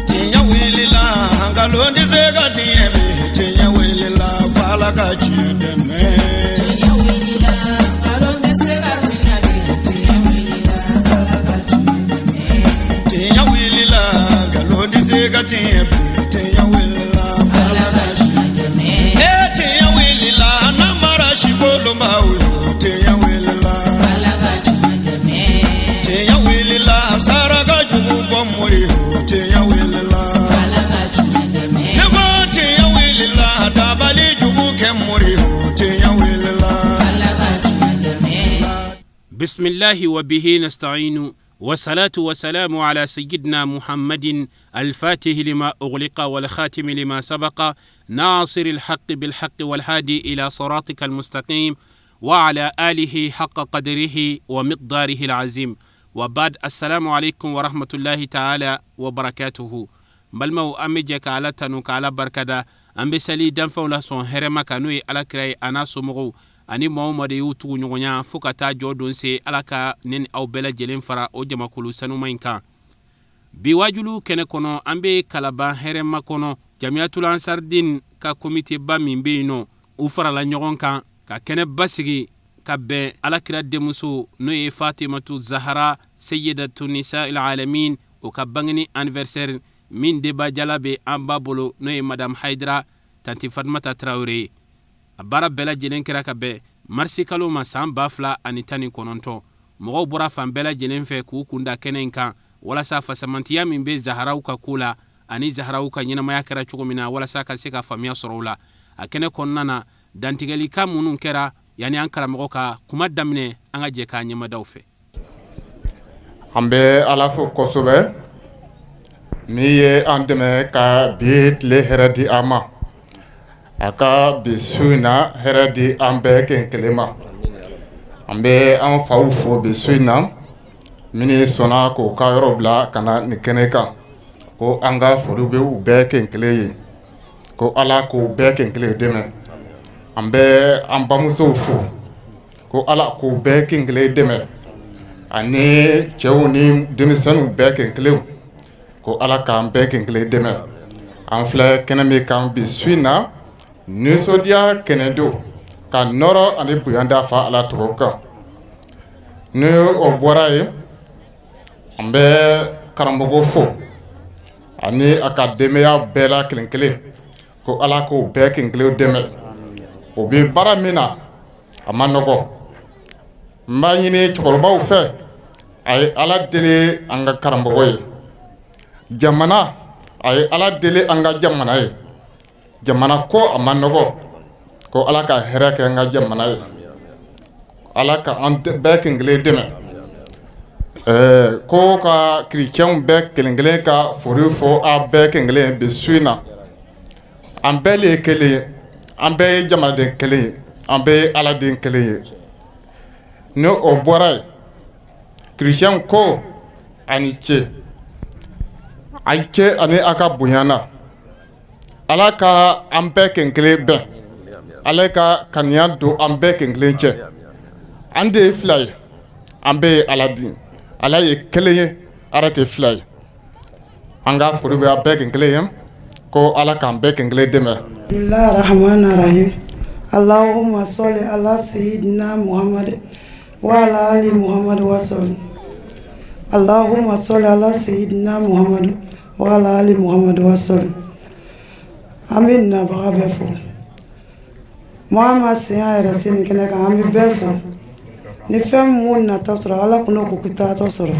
Tiɲɛ wulila nkalon tɛ se ka tiɲɛ bi tiɲɛ wulila f'Ala ka tiɲɛ dɛmɛ. Tiɲɛ wulila nkalon tɛ se ka tiɲɛ bi tiɲɛ wulila f'Ala ka tiɲɛ dɛmɛ. Tiɲɛ wulila nkalon tɛ se ka tiɲɛ bi tiɲɛ wulila f'Ala ka tiɲɛ dɛmɛ. Ee tiɲɛ wulila namara si kolonbaw yo tiɲɛ wulila f'Ala ka tiɲɛ dɛmɛ. Tiɲɛ wulila saraka jugu bɔ mori yo tiɲɛ wulila f'Ala ka tiɲɛ dɛmɛ. Ne ko tiɲɛ wulila dabali jugu kɛ mori yo tiɲɛ wulila f'Ala ka tiɲɛ dɛmɛ. بسم الله وبه نستعين والصلاة والسلام على سيدنا محمد الفاتح لما أغلق والخاتم لما سبق ناصر الحق بالحق والهادي إلى صراطك المستقيم وعلى آله حق قدره ومقداره العظيم وبعد السلام عليكم ورحمة الله تعالى وبركاته. Balimaw, an bɛ jɛ ka Ala tanu, ka Ala barikada. An bɛ sali danfɛnw la sɔn hɛrɛma kan, n'o ye Ala kira ye, a n'a somɔgɔw ani maa o maa de y'u tugu ɲɔgɔnya fo ka taa jɔ don se. Ala ka ne ni aw bɛɛ lajɛlen fara o jamakulu sanuma in kan. Bi wajulu kɛnɛ kɔnɔ, an bɛ Kalaban hɛrɛma kɔnɔ, Jamiyatul Ansardin ka komiteba min bɛ yen nɔ, u farala ɲɔgɔn kan ka kɛnɛ basigi ka bɛn Alakira denmuso, n'o ye Fatimatu Zahara Seyyidatu Nisa il Alamin, o ka bangeni anniversaire min débat jala bɛ an ba bolo, n'o ye Madame Haidara Tanti Fatumata Tarawele ye. A baara bɛɛ lajɛlen kɛra ka bɛn marisi kalo ma san 2019. Mɔgɔw bɔra fan bɛɛ lajɛlen fɛ k'u kun da kɛnɛ in kan walasa fasamantiya min bɛ Zaharaw ka ko la ani Zaharaw ka ɲɛnamaya kɛra cogo min na, walasa ka se ka faamuya sɔrɔ o la. A kɛnɛ kɔnɔna na, dantigɛlikan minnu kɛra yanni an karamɔgɔ ka kuma daminɛ, an ka jɛ k'a ɲɛmadaw fɛ. An bɛ Ala fo kosɛbɛ min ye an dɛmɛ ka bi tile hɛrɛ di an ma, a ka bi su in na hɛrɛ di an bɛɛ kelen kelen ma. An bɛ an faw fo bi su in na, minnu sɔnna k'u ka yɔrɔ bila ka na nin kɛnɛ kan, ko an ka foli bɛ u bɛɛ kelen kelen ye, ko Ala k'u bɛɛ kelen kelen dɛmɛ. An bɛ an bamusow fo, ko Ala k'u bɛɛ kelen kelen dɛmɛ, ani cɛw ni denmisɛnninw bɛɛ kelen kelen, ko Ala k'an bɛɛ kelen kelen dɛmɛ. An filɛ kɛnɛ min kan bi su in na, nisɔndiya kɛnɛ don, ka nɔrɔ ani bonya da fa Ala tɔgɔ kan. Ni o bɔra yen, an bɛ karamɔgɔ fo ani a ka denbaya bɛɛ la kelen kelen, ko Ala k'o bɛɛ kelen kelen dɛmɛ. O bɛ baara min na, a ma nɔgɔ. N b'a ɲini cɛkɔrɔbaw fɛ, a ye Ala deli an ka karamɔgɔ ye, jamana, a ye Ala deli an ka jamana ye. Jamana ko a ma nɔgɔ, ko Ala ka hɛrɛ kɛ an ka jamana ye, Ala ka an bɛɛ kelen kelen dɛmɛ. Ko ka kerecɛnw bɛɛ kelen kelen ka foli fɔ a bɛɛ kelen kelen bi su in na. An bɛɛ le ye kelen ye, an bɛɛ ye jamanaden kelen ye, an bɛɛ ye Ala den kelen ye. Ni o bɔra yen, kerecɛnw ko a ni ce, a ni ce ani a ka bonya na. Ala ka an bɛɛ kelen kelen bɛn, Ala ka kanuya don an bɛɛ kelen kelen cɛ. An de ye fila ye, an bɛɛ ye Ala den, Ala ye kelen ye, Ala tɛ fila ye. An ka foli bɛ a bɛɛ kelen kelen ye, ko Ala k'an bɛɛ kelen kelen dɛmɛ. Bismillahir Rahmanir Rahim. Allahumma salli ala sayyidina Muhammad wa ala ali Muhammad wa sallim. Allahumma salli ala sayyidina Muhammad wa ala ali Muhammad wa sallim. An bɛ nabaga bɛɛ fo. Maa ma sen a yɛrɛ se nin kɛnɛ kan, an bɛ bɛɛ fo. Ni fɛn mun nata sɔrɔ, Ala kun k'u taatɔ sɔrɔ.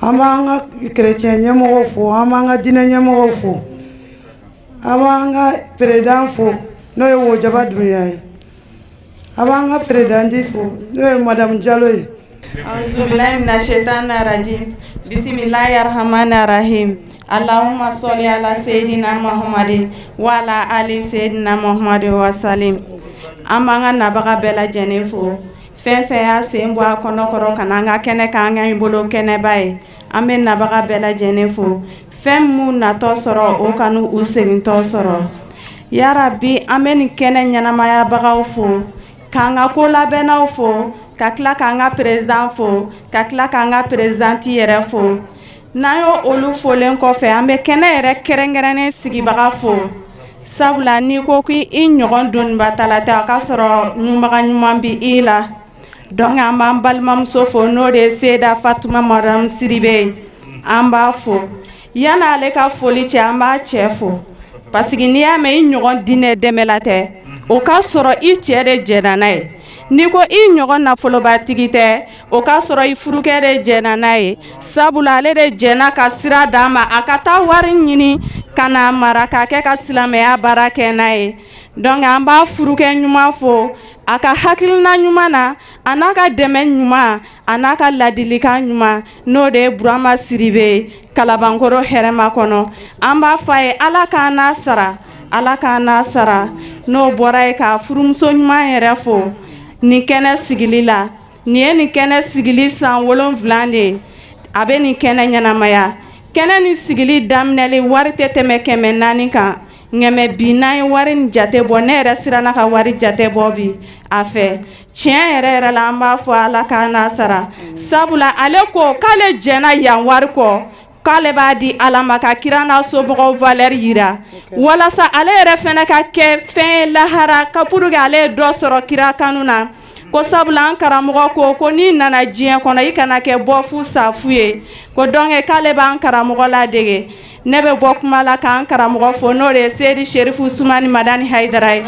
An b'an ka kerecɛn ɲɛmɔgɔw fo, an b'an ka diinɛ ɲɛmɔgɔw fo, an b'an ka président fo, n'o ye Wojaba Dunbiya ye. An b'an ka présidente fo, n'o ye Madame Jalo ye. Auzubillahi minash-shaitani rajim. Bismillahir rahmanir rahim. Allahumma salli ala sayyidina Muhammadin wa ala ali sayyidina Muhammadin wa salim. An b'an ka nabaga bɛɛ lajɛlen fo. Fɛn fɛn y'a sen bɔ a kɔnɔ kɔrɔ ka na an ka kɛnɛ kan, an ka bolo kɛnɛba ye. An bɛ nabaga bɛɛ lajɛlen fo. Fɛn mun natɔ sɔrɔ, o ka n'u segintɔ sɔrɔ. Yarabi, an bɛ nin kɛnɛ ɲɛnamayabagaw fo, k'an ka ko labɛnnaw fo. ka tila k'an ka président fo, ka tila k'an ka présidente yɛrɛ fo. N'an y'o olu folen kɔfɛ, an bɛ kɛnɛ yɛrɛ kɛrɛnkɛrɛnnen sigibaga fo. Sabula n'i ko k'i ɲɔgɔn donibatala tɛ, a ka sɔrɔ ɲumaga ɲuman bi i la. Donc an b'an balimamuso fo, n'o de ye Seyida Fatuma Madame Sidibe, an b'a fo. Yan'ale ka foli cɛ, an b'a cɛ fo, parce que n'i y'a mɛn i ɲɔgɔn diinɛ dɛmɛla tɛ, o ka sɔrɔ i cɛ de jɛnna n'a ye. N'i ko i ɲɔgɔn nafolobatigi tɛ, o ka sɔrɔ i furukɛ de jɛnna n'a ye. Sabula ale de jɛnna ka sira d'a ma a ka taa wari ɲini ka n'a mara k'a kɛ ka silamɛya baara kɛ n'a ye. Donc an b'a furukɛ ɲuman fo a ka hakilina ɲuman na, a n'a ka dɛmɛ ɲuman, a n'a ka ladilikan ɲuman, n'o de ye Burama Sidibe Kalabankɔrɔ hɛrɛma kɔnɔ. An b'a fɔ a ye Ala k'an n'a sara, Ala k'an n'a sara. N'o bɔra yen, k'a furumuso ɲuman yɛrɛ fo nin kɛnɛ sigili la. Nin ye nin kɛnɛ sigili san 7 de ye, a bɛ nin kɛnɛ ɲɛnamaya. Kɛnɛ nin sigili daminɛli wari tɛ tɛmɛ 400 kan. Ŋɛmɛ bi n'an ye wari nin jate bɔ, ne yɛrɛ siranna ka wari jate bɔ bi a fɛ. Tiɲɛ yɛrɛ yɛrɛ la, an b'a fɔ Ala k'an n'a sara. Sabula ale ko k'ale jɛnna yan wari kɔ, k'ale b'a di Ala ma ka kira n'a somɔgɔw valeur yira, walasa ale yɛrɛ fɛnɛ ka kɛ fɛn ye lahara, ka pour que ale ye dɔ sɔrɔ kira kanu na. Ko sabula an karamɔgɔ ko n'i nana diɲɛ kɔnɔ, i kana kɛ bɔfu safu ye. Ko donc k'ale b'an karamɔgɔ ladege. Ne bɛ bɔ kuma la k'an karamɔgɔ fo, n'o de ye Seyidi Serifu Sumani Madani Hayidara ye.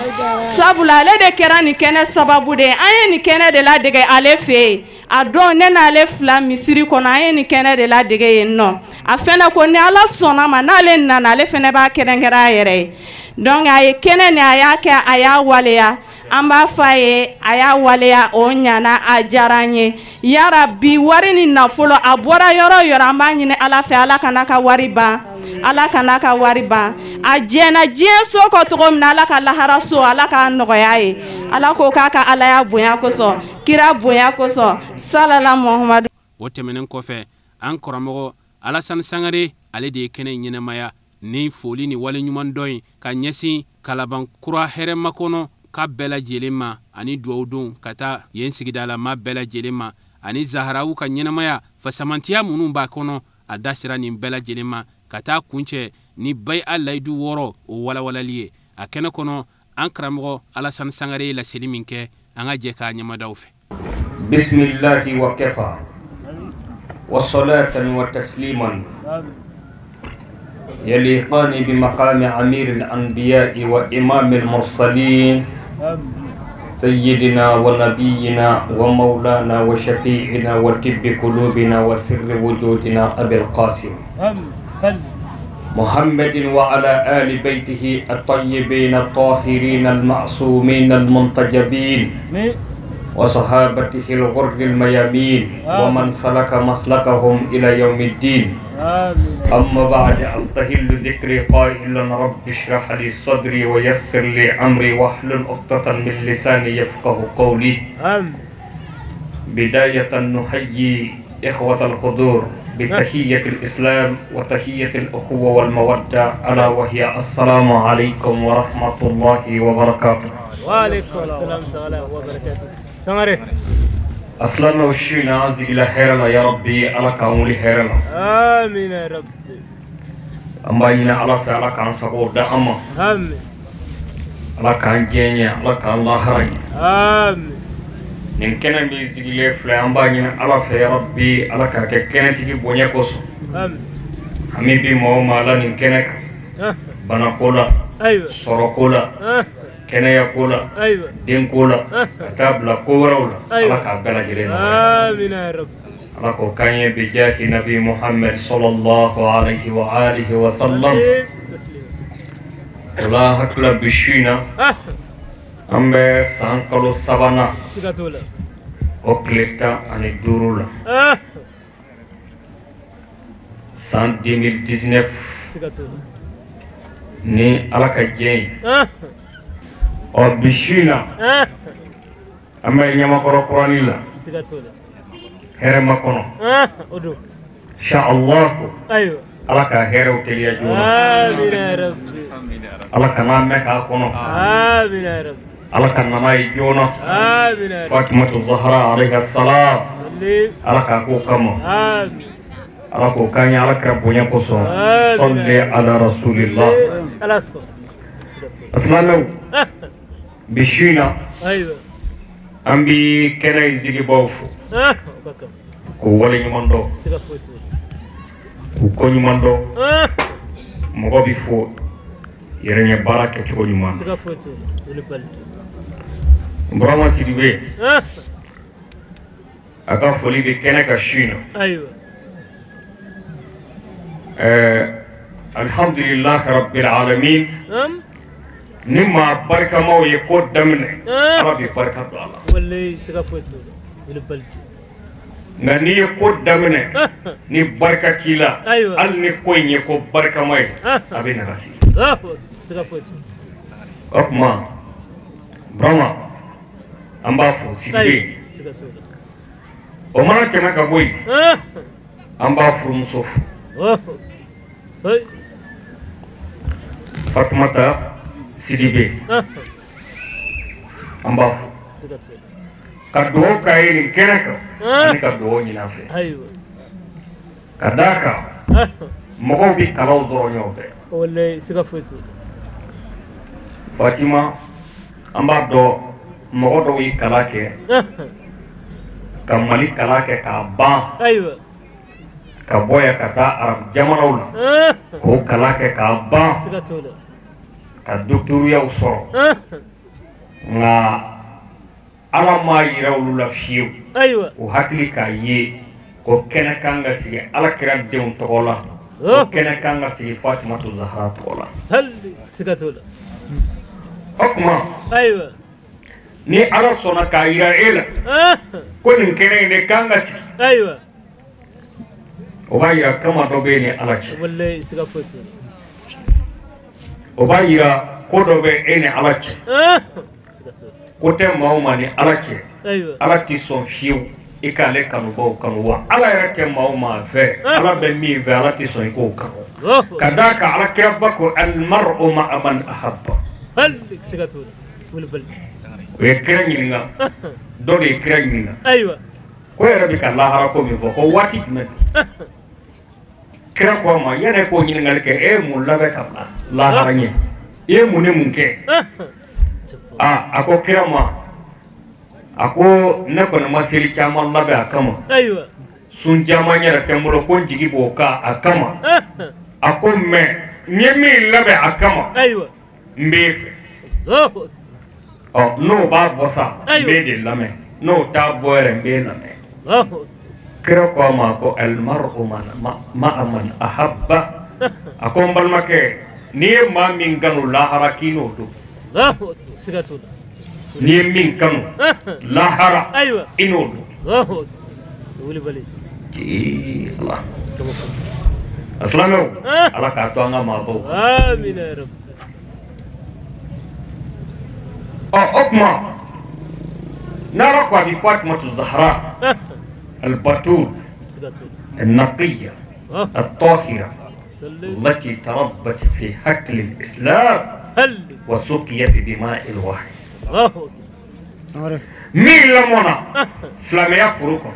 Sabula ale de kɛra nin kɛnɛ sababu de ye. An ye nin kɛnɛ de ladege ale fɛ yen. A don ne n'ale fila misiri kɔnɔ, an ye nin kɛnɛ de ladege yen nɔ. A fɛnɛ ko ni Ala sɔnna ma, n'ale nana, ale fɛnɛ b'a kɛrɛnkɛrɛn a yɛrɛ ye. Donc a ye kɛnɛ nin, a y'a kɛ, a y'a waleya. An b'a fɔ a ye a y'a waleya, o ɲana, a diyara an ye. Yarabi wari ni nafolo a bɔra yɔrɔ o yɔrɔ, an b'a ɲini Ala fɛ, Ala kana ka wari ban, Ala kana ka wari ban. A jɛnna diɲɛ so kɔ cogo min na, Ala ka lahara so, Ala k'a nɔgɔya ye. Ala ko k'a ka Alaya bonya kosɔn, kira bonya kosɔn, salala Muhamadu. O tɛmɛnen kɔfɛ, an karamɔgɔ Alasani Sangare, ale de ye kɛnɛ ɲɛnamaya ni foli ni waleɲuman dɔ ye ka ɲɛsin Kalabankura hɛrɛma kɔnɔ ka bɛɛ lajɛlen ma, ani duwawu don ka taa yen sigidala maa bɛɛ lajɛlen ma, ani Zaharaw ka ɲɛnamaya fasamantiya minnu b'a kɔnɔ, a da sera nin bɛɛ lajɛlen ma ka taa kuncɛ ni bayi a layidu 6 o walawalali ye. A kɛnɛ kɔnɔ, an karamɔgɔ Alasani Sangare ye laseli min kɛ, an ka jɛ k'a ɲɛmadaw fɛ. Bisimilahi wa kafa wa salatan wa tasliman yaliqani bi maqami amir al-anbiya wa imam al-mursalin سيدنا ونبينا ومولانا وشفيعنا وطب قلوبنا وسر وجودنا أبي القاسم محمد وعلى آل بيته الطيبين الطاهرين المعصومين المنتجبين وصحابته الغر الميامين ومن سلك مسلكهم إلى يوم الدين. أما بعد، أستهل ذكري قائلا رب اشرح لي صدري ويسر لي أمري واحلل عقدة من لساني يفقه قولي. بداية نحيي إخوة الحضور بتحية الإسلام وتحية الأخوة والمودة، ألا وهي السلام عليكم ورحمة الله وبركاته. وعليكم السلام وبركاته. سمري أصلاً وشينا زيلا خيرنا يا ربي، على كامل خيرنا. آمين يا ربي. أما إن على فعل كان سقوط دعما. آمين. على كان جينيا، على كان الله خير. آمين. nin kɛnɛ min sigilen filɛ, an b'a ɲini Ala fɛ ya Rabbi, Ala k'a kɛ kɛnɛtigi bonya kosɔn. Hami bi maa o maa la nin kɛnɛ kan, banako la, sɔrɔko la, kɛnɛyako la, denko la, ka taa bila ko wɛrɛw la, Ala k'a bɛɛ lajɛlen nɔgɔya. Ala k'o k'an ye bi jahi nabi Muhammad sallallahu alayhi wa alihi wa sallam. O la hakili bi su in na, an bɛ san kalo 3nan o tile 15 la, san 2019, ni Ala ka diɲɛ ye. Ɔ bi su in na, an bɛ Ɲamakɔrɔ kurani la, hɛrɛma kɔnɔ, insha Allah. Ala ka hɛrɛw teliya joona, Ala kana mɛn k'a kɔnɔ. Ala ka nana ye joona. Fatimatu Zahra alayha salam. Ala k'a k'o kama. Ala k'o k'an ye Ala kira bonya kosɔn. Salli ala rasulillah. Silamɛw, bi su in na an bi kɛnɛ in sigibaw fo k'u waleɲuman dɔn, k'u koɲuman dɔn. Mɔgɔ bi fo yɛrɛ ɲɛ baara kɛcogo ɲuman na. Burama Sidibe, a ka foli bɛ kɛnɛ kan su in na. Alhamdulilahi rabbil alamin. Ni maa barikamaw ye ko daminɛ, Ala bɛ barika don a la. Nka n'i ye ko daminɛ ni barika t'i la, hali ni ko in ye ko barikama ye, a bɛ nagasi. O tuma Burama, an b'a fo Sidibe. O mana tɛmɛ ka bɔ yen, an b'a furumuso fo, Fatumata Sidibe, an b'a fo ka dugawu k'a ye nin kɛnɛ kan, ani ka dugawu ɲini a fɛ. Ka d'a kan mɔgɔw bɛ kalaw dɔrɔn ɲɔgɔn fɛ. Fatima, an b'a dɔn mɔgɔ dɔw ye kalan kɛ, ka Mali kalan kɛ k'a ban, ka bɔ yan ka taa arabu jamanaw la k'o kalan kɛ k'a ban, ka doctoriyaw sɔrɔ. Nka Ala m'a yira olu la fiyewu. U hakili k'a ye ko kɛnɛ kan ka sigi Ala kira denw tɔgɔ la, ko kɛnɛ kan ka sigi Fatimatu Zahra tɔgɔ la. O tuma ni Ala sɔnna k'a yira e la ko nin kɛnɛ in de kan ka sigi, o b'a yira kama dɔ bɛ e ni Ala cɛ. O b'a yira ko dɔ bɛ e ni Ala cɛ. Ko tɛ maa o maa ni Ala cɛ, Ala t'i sɔn fiyewu i k'ale kanubaw kanu wa Ala yɛrɛ tɛ maa o maa fɛ, Ala bɛ min fɛ, Ala t'i sɔn i k'o kanu. Ka d'a kan Ala kiraba ko almar'u ma'a man ahabba. O ye kira ɲininka, dɔ de ye kira ɲininka ko e yɛrɛ bɛ ka lahara ko min fɔ, ko waati jumɛn? Kira ko a ma, yanni e k'o ɲininkali kɛ, e ye mun labɛn ka bila lahara ɲɛ? I ye mun ni mun kɛ? A ko kira ma, a ko ne kɔni ma seli caman labɛn a kama, sun caman yɛrɛ tɛ n bolo, ko n jigi b'o kan a kama. A ko mɛ n ye min labɛn a kama, n b'e fɛ. Ɔ n'o b'a bɔ sa, n b'e de lamɛn, n'o t'a bɔ yɛrɛ, n b'e lamɛn. Kira ko a ma ko almar'u ma'a man ahabba. A ko n balimakɛ, n'i ye maa min kanu lahara, k'i n'o don. N'i ye min kanu lahara, i n'o don. Ala silamɛw, Ala k'a to an ka maabaw. Ɔ o tuma n'Ala ko a bɛ Fatimatu Zahra البتول النقية الطاهرة التي تربت في حقل الإسلام وسقيت بماء الوحي. مين لمنا سلامية فروكم،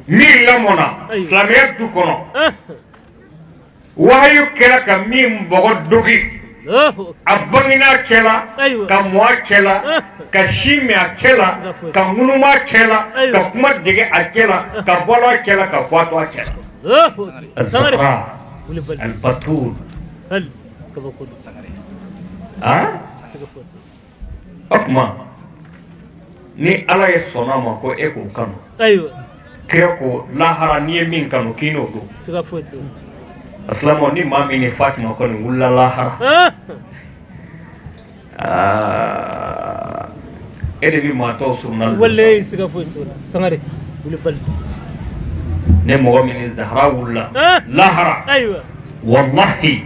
مين لمنا سلامية دوكنا، وحي كلا كمين بغض دوكي a bangena a cɛ la, ka mɔ a cɛ la, ka si min a cɛ la, ka ŋunuma a cɛ la, ka kuma dege a cɛ la, ka balo a cɛ la, ka fatu a cɛ la. Al-Zahra Al-Batul. O tuma ni Ala ye sɔnna a ma ko e k'o kanu, kira ko lahara n'i ye min kanu k'i n'o don. Asilamɛw, ni maa min ni Fatima kɔni wulila lahara, e de bɛ maa tɔw surunna. Ne mɔgɔ min ni Zahra wulila lahara, walahi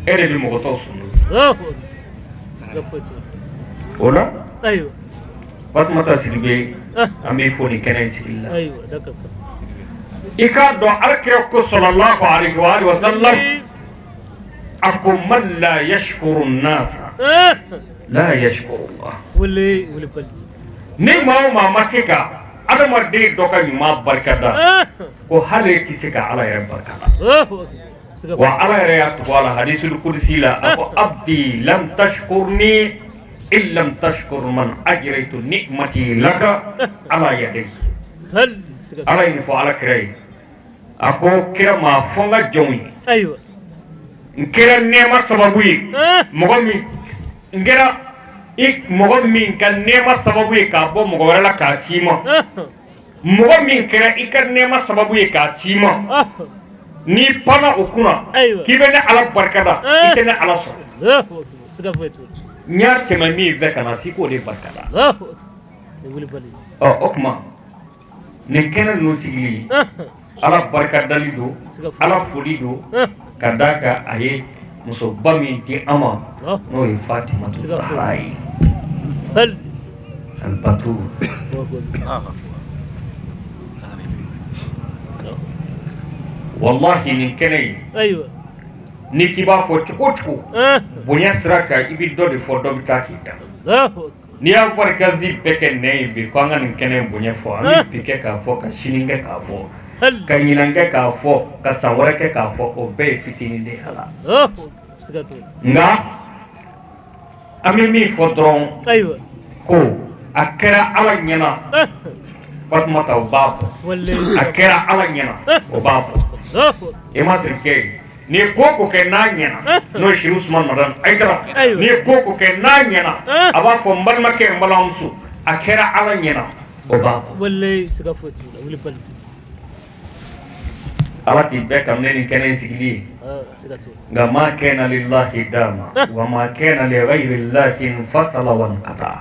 e de bɛ mɔgɔ tɔw surunna. O la Fatumata Sidibe, an b'i fo nin kɛnɛ in sigili la. I k'a dɔn Alakira ko sallallahu alayhi wa sallam, a ko man la yashkuru nasa La yashkurullah. Ni maa o maa ma se ka adamaden dɔ ka ɲuman barikada, ko hali e tɛ se ka Ala yɛrɛ barikada. Wa Ala yɛrɛ y'a tugu a la hadisul kudusi la, a ko abdi lam tashkurni in lam tashkur man ajraytu ni'mati laka ala yadayhi. Ala ye nin fɔ Ala kira ye. A ko kira ma fɔ n ka jɔnw ye. N kɛra nɛɛma sababu ye, mɔgɔ min n kɛra i mɔgɔ min ka nɛɛma sababu ye k'a bɔ mɔgɔ wɛrɛ la k'a s'i ma, mɔgɔ min kɛra i ka nɛɛma sababu ye k'a s'i ma, n'i panna o kunna k'i bɛ ne Ala barikada, i tɛ ne Ala sɔrɔ. N y'a tɛmɛ min fɛ ka na f'i k'o de barikada. Ɔ o tuma nin kɛnɛ ninnu sigili, Ala barikadali don, Ala foli don, ka d'a kan a ye musoba min di an ma, n'o ye Fatimatu Zahra ye. Al-Batul. Wallahi nin kɛnɛ in, n'i k'i b'a fɔ cogo o cogo, bonya sira kan i bɛ dɔ de fɔ, dɔ bɛ taa k'i da. N'i y'a barikazi bɛɛ kɛ nɛn ye bi, ko an ka nin kɛnɛ in bonya fɔ, an bɛ bi kɛ k'a fɔ, ka sini kɛ k'a fɔ, ka ɲinan kɛ k'a fɔ, ka san wɛrɛ kɛ k'a fɔ, o bɛɛ ye fitinin de ye a la. Nka an bɛ min fɔ dɔrɔn, ko a kɛra Ala ɲɛna, Fatumata o b'a bɔ, a kɛra Ala ɲɛna o b'a bɔ. I ma terikɛ ye, n'i ye ko o ko kɛ n'a ɲɛna, n'o ye Seri Usumani Madani Hayidara, n'i ye ko o ko kɛ n'a ɲɛna, a b'a fɔ n balimakɛ, n balimamuso, a kɛra Ala ɲɛna o b'a bɔ. Ala k'i bɛɛ ka minɛ nin kɛnɛ in sigili ye. Nka ma kana lillahi dama wa ma kana li ghayrillahi infasala wa inqata.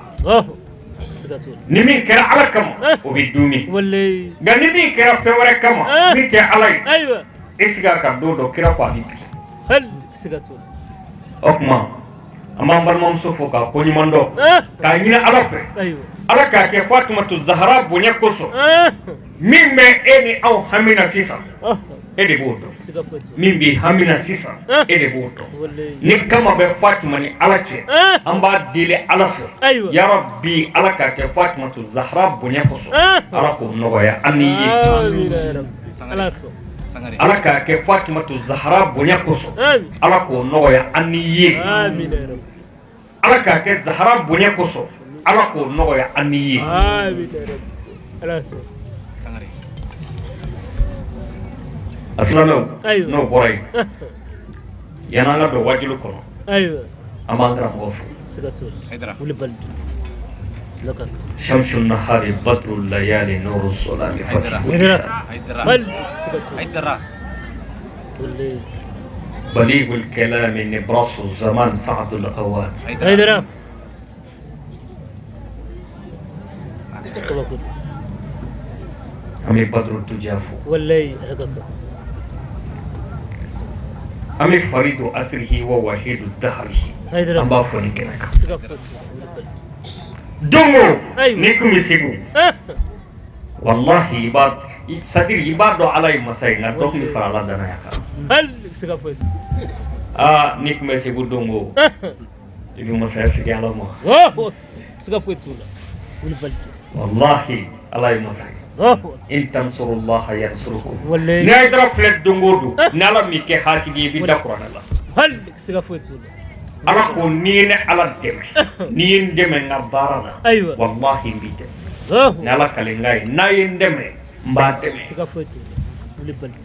Ni min kɛra Ala kama o bɛ dumi, nka ni min kɛra fɛn wɛrɛ kama min tɛ Ala ye, i sigi a kan don dɔ kira ko a bɛ bi. O tuma an b'an balimamuso fo k'a koɲuman dɔn, k'a ɲini Ala fɛ, Ala k'a kɛ Fatumatu Zahara bonya kosɔn, min bɛ e ni aw hami na sisan, e de b'o dɔn. Min b'i hami na sisan, e de b'o dɔn. Ni kama bɛ Fatima ni Ala cɛ, an b'a deli Ala fɛ, ya Rabbi, Ala k'a kɛ Fatumatu Zahara bonya kosɔn, Ala k'o nɔgɔya an n'i ye. Ala k'a kɛ Fatumatu Zahara bonya kosɔn, Ala k'o nɔgɔya an n'i ye. Ala k'a kɛ Zahara bonya kosɔn, Ala k'o nɔgɔya an n'i ye. A silamɛw, n'o bɔra yen, yan'an ka don wajilu kɔnɔ, an b'an karamɔgɔ fo. Shamsu nahari badru layali nuru solami fasihu baligul kalami nibrasu zaman sa'dul awan. An bɛ Badru Tuja fo. An bɛ faridu asrihi wa wahidu dahrihi, an b'a fɔ nin kɛnɛ kan. Don o n'i kun bɛ Segu, walahi i b'a, c'est-à-dire i b'a dɔn Ala ye masa ye, nka dɔ tun bɛ fara Ala danaya kan. Aa n'i kun bɛ Segu don o, i bɛ masaya sigi Ala ma. Walahi Ala ye masa ye. In tansurullaha yansurukum. Ni Hayidara filɛ don o don, ni Ala m'i kɛ hasidi ye, i bɛ da kuranɛ la. Ala ko n'i ye ne Ala dɛmɛ, n'i ye n dɛmɛ n ka baara la, walahi n b'i dɛmɛ. Ni Ala kalen ka ye, n'a ye n dɛmɛ, n b'a dɛmɛ.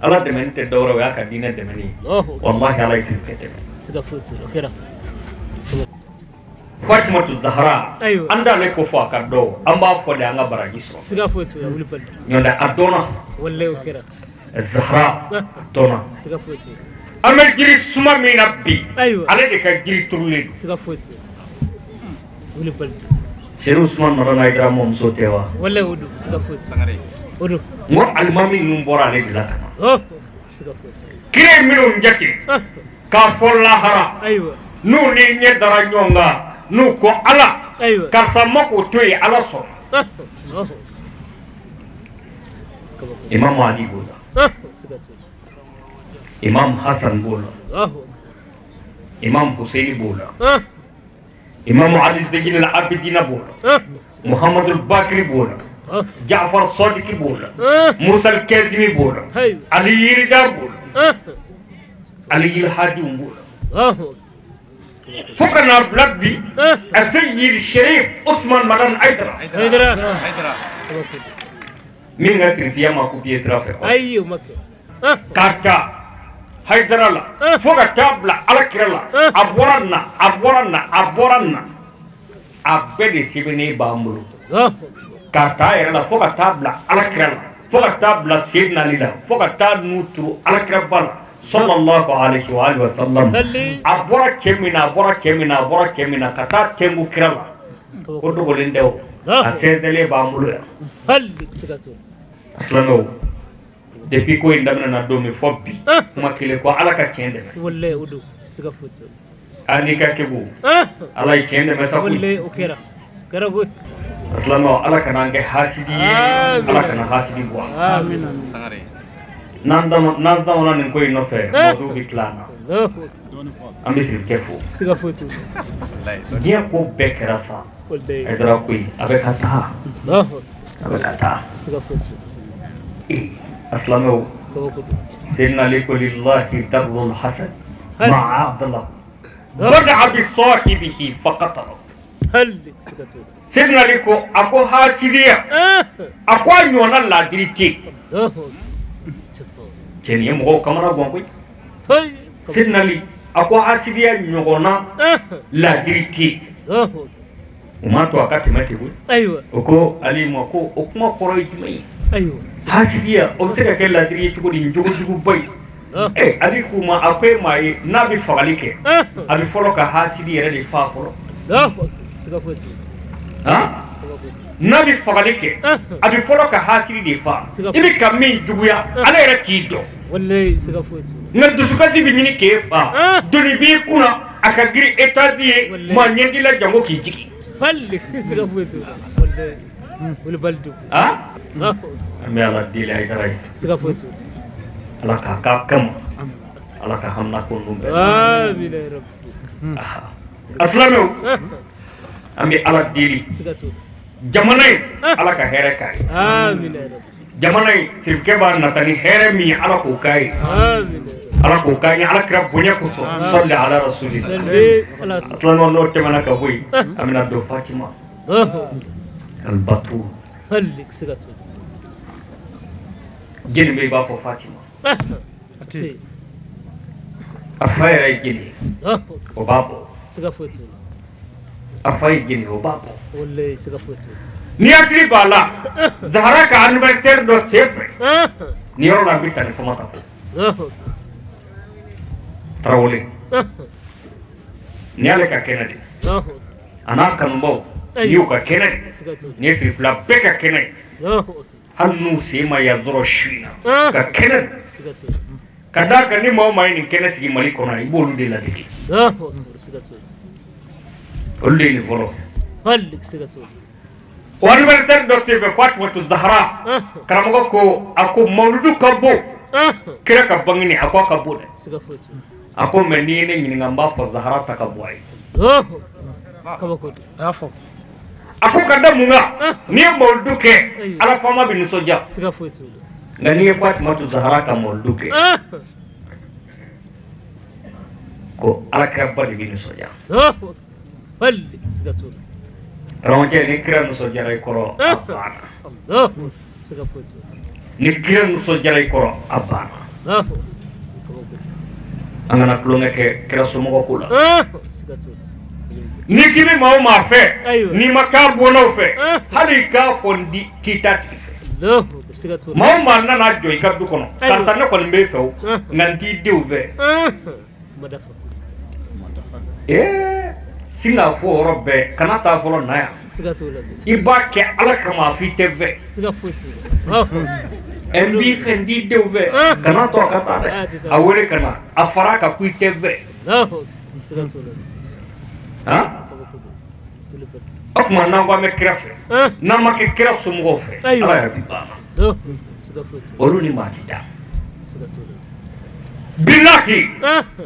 Ala dɛmɛni tɛ dɔwɛrɛ ye, o y'a ka diinɛ dɛmɛni ye. Walahi Ala ye terikɛ dɛmɛ. Fatimatu Zahara, an t'ale ko fɔ a ka dɔn, an b'a fɔ de an ka baraji sɔrɔ. Ɲɔntɛ a dɔnna, Zahara a dɔnna. An bɛ jiri suma min na bi, ale de ka jiri turulen don. Seri Usumani Madani Hayidara mɔmuso tɛ wa? N ko alimami ninnu bɔra ale de la ka na. Kira minnu jate k'a fɔ lahara, n'u ni ɲɛ dara ɲɔgɔn kan, n'u ko Ala, karisa ma k'o to yen, Ala sɔnna. Imam Ali b'o la, Imam Hassan b'o la, Imam Hussein b'o la, Imamu Ali Zeyini Abidina b'o la, Muhammadu Bakiri b'o la, Jafar Sodiki b'o la, Musa Kazimi b'o la, Ali Yirida b'o la, Ali Yirhadi b'o la. Fo ka n'a bila bi Aseyid Sherif Usman Madani Hayidara min ka sirifiya ma copier sira fɛ k'a ta Hayidara la fo ka taa bila Ala kira la, a bɔra nin na, a bɔra nin na, a bɔra nin na, a bɛɛ de sɛbɛnnen b'an bolo k'a ta a yɛrɛ la fo ka taa bila Ala kira la, fo ka taa bila Seydina Ali la, fo ka taa n'u turu Ala kira ba la sallallahu alayhi wa alihi wa sallam. A bɔra cɛ min na, a bɔra cɛ min na, a bɔra cɛ min na ka taa tɛnku kira la, ko dogolen tɛ o, a sɛnsɛnlen b'an bolo yan. Silamɛw, depuis ko in daminɛna don min fɔ bi, kuma kelen ko Ala ka tiɲɛ dɛmɛ. A n'i ka kegu, Ala ye tiɲɛ dɛmɛ sa koyi. Silamɛw, Ala kana an kɛ hasidi ye, Ala kana hasidi bɔ an na. N'an damana nin ko in nɔfɛ, mɔgɔw bɛ tila an na. An bɛ sirikɛ fo. Diɲɛ ko bɛɛ kɛra sa, Hayidara ko in a bɛ ka taa, a bɛ ka taa. A silamɛw, Seydina Ali ko lillahi darul hasan maa abdallah bada'a bi sahibihi faqatalahu. Seydina Ali ko a ko hasidiya, a ko a ɲɔgɔnna laadiri tɛ yen. Cɛ nin ye mɔgɔw kamana gan koyi. Seydina Ali a ko hasidiya ɲɔgɔnna laadiri tɛ yen. O m'a to a ka tɛmɛ ten koyi. O ko Ali ma ko o kuma kɔrɔ ye jumɛn ye? Hasidiya o bɛ se ka kɛ laadiri ye cogo di, nin jogojuguba in? Ali k'u ma a ko e maa ye n'a bɛ fagali kɛ, a bɛ fɔlɔ ka hasidi yɛrɛ de fa fɔlɔ. N'a bɛ fagali kɛ, a bɛ fɔlɔ ka hasidi de fa. I bɛ ka min juguya, ale yɛrɛ t'i dɔn. Nka dusukasi bɛ ɲini k'e fa, doni b'i kunna a ka girin étage ye, maa ɲɛ t'i la jango k'i jigin. An bɛ Ala deli Hayidara ye, Ala k'a k'a kama, Ala ka hamina ko ninnu bɛɛ. A silamɛw, an bɛ Ala deli jamana in, Ala ka hɛrɛ k'a ye. Jamana in sirikɛ b'a nata ni hɛrɛ min ye, Ala k'o k'a ye, Ala k'o k'a ye, Ala kira bonya kosɔn, sɔli ala rasuli. Silamɛw, n'o tɛmɛna ka bɔ yen, an bɛna don Fatima Albatu. Jeli bɛ i b'a fɔ Fatima, a fa yɛrɛ ye jeli ye, o b'a bɔ. A fa ye jeli ye, o b'a bɔ. Ni hakili b'a la, Zahara ka anniversaire dɔ sen fɛ, nin yɔrɔ la n bɛ tali Famata fo. Tarawele, nin y'ale ka kɛnɛ de ye, a n'a kanubaw, nin y'u ka kɛnɛ ye, nin ye sirifila bɛɛ ka kɛnɛ ye, hali n'u sen ma yan sɔrɔ su in na, ka kɛnɛ don. Ka d'a kan ni maa o maa ye nin kɛnɛ sigi Mali kɔnɔ, i b'olu de ladege. Olu de ye nin fɔlɔ. O anniversaire dɔ senfɛ, Fatimatu Zahara karamɔgɔ ko a ko mawuludu ka bon, kira ka bangeni a ko a ka bon dɛ. A ko mɛ n'i ye ne ɲininka n b'a fɔ Zahara ta ka bɔ a ye. A ko ka da mun kan, n'i ye mawuludu kɛ Ala faama bɛ nisɔndiya, nka n'i ye Fatimatu Zahara ka mawuludu kɛ, ko Ala kira ba de bɛ nisɔndiya. Karamɔgɔcɛ, ni kira nisɔndiyara i kɔrɔ, a banna. Ni kira nisɔndiyara i kɔrɔ, a banna. An kana tulonkɛ kɛ kira somɔgɔ ko la. N'i k'i bɛ maa o maa fɛ, n'i ma k'a bɔnnaw fɛ, hali i k'a fɔ n di k'i t'a tigi fɛ. Maa o maa nana jɔ i ka du kɔnɔ, karisa ne kɔni b'e fɛ o, nka n t'i denw fɛ. Sin k'a fɔ o yɔrɔ bɛɛ, kana taa fɔlɔ na yan. I b'a kɛ Ala kama, a f'i tɛ fɛ. N b'i fɛ, n t'i denw fɛ, kana to a ka taa dɛ. A wele ka na, a fara a kan ko i tɛ fɛ. O tuma n'an ko an bɛ kira fɛ, n'an ma kɛ kira somɔgɔw fɛ, Ala yɛrɛ bi ban. Olu ni maa ti da. Bilahi,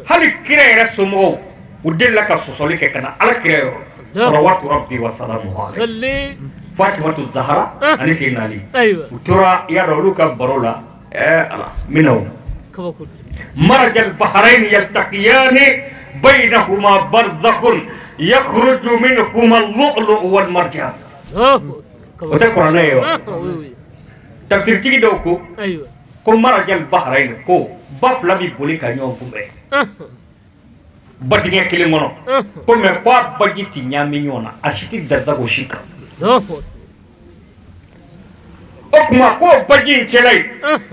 hali kira yɛrɛ somɔgɔw, u delila ka sɔsɔli kɛ ka na Ala kira yɔrɔ. Salawatu rabbi wa salamuhu alayhi. Fatimatu Zahra ani Seydina Ali. U tora i y'a dɔn olu ka baro la ala minɛw. Marajal bahrain yaltaqiyani baynahuma barzakhun yakhruju minhuma al-lu'lu'u wal marjan. O tɛ kuranɛ ye wa? Tafsirtigi dɔw ko ko marajal bahrain ko ba fila bi boli ka ɲɔgɔn kunbɛn ba dingɛ kelen kɔnɔ ko mɛ ko a baji ti ɲaami ɲɔgɔn na, a si ti daridago si kan. O tuma k'o baji in cɛla yen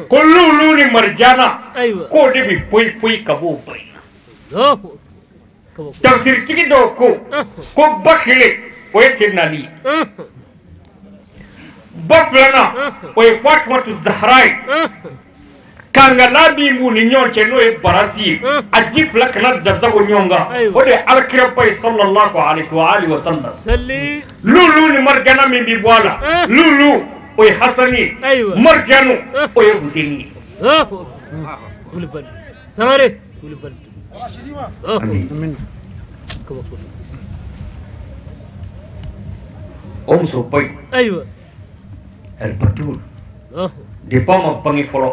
ko lulu ni marijana k'o de bi poyi poyi ka bɔ o ba in na. Tafsiritigi dɔw ko ko ba kelen o ye Seydina Ali ye, ba filanan o ye Fatumatu Zahra ye. Kangala min b'u ni ɲɔgɔn cɛ n'o ye barasi ye, a ji fila kana dansago ɲɔgɔn kan, o de ye alakiraba ye sallallahu alaihi wa alihi wa sallam. Lulu ni marijana min bi bɔ a la, lulu o ye Hasani ye, marijanu o ye Huseni ye. O musoba in, Alibatul, depuis a ma bange fɔlɔ,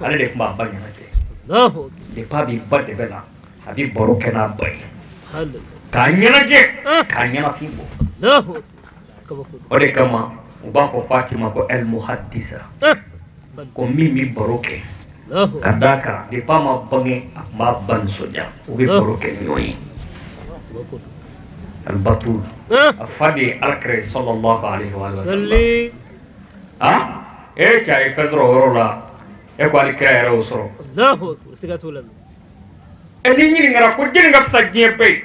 ale de tun b'a ba ɲɛnajɛ. Depuis a b'i ba dɛmɛ na, a bɛ baro kɛ n'a ba ye, k'a ɲɛnajɛ, k'a ɲɛnafin bɔ. O de kama u b'a fɔ Fatima ko El Muhaddisa, ko min bɛ baro kɛ, ka d'a kan depuis a ma bange a tun b'a ba nisɔndiya, u bɛ baro kɛ ni ɲɔgɔn ye. Alibatul, a fa de ye alakira ye sallallahu alaihi wa sallam. E cɛ a ye fɛn sɔrɔ o yɔrɔ la, e ko alikira yɛrɛ y'o sɔrɔ. E n'i ɲininkara ko jɔnni ka fisa diɲɛ bɛɛ ye,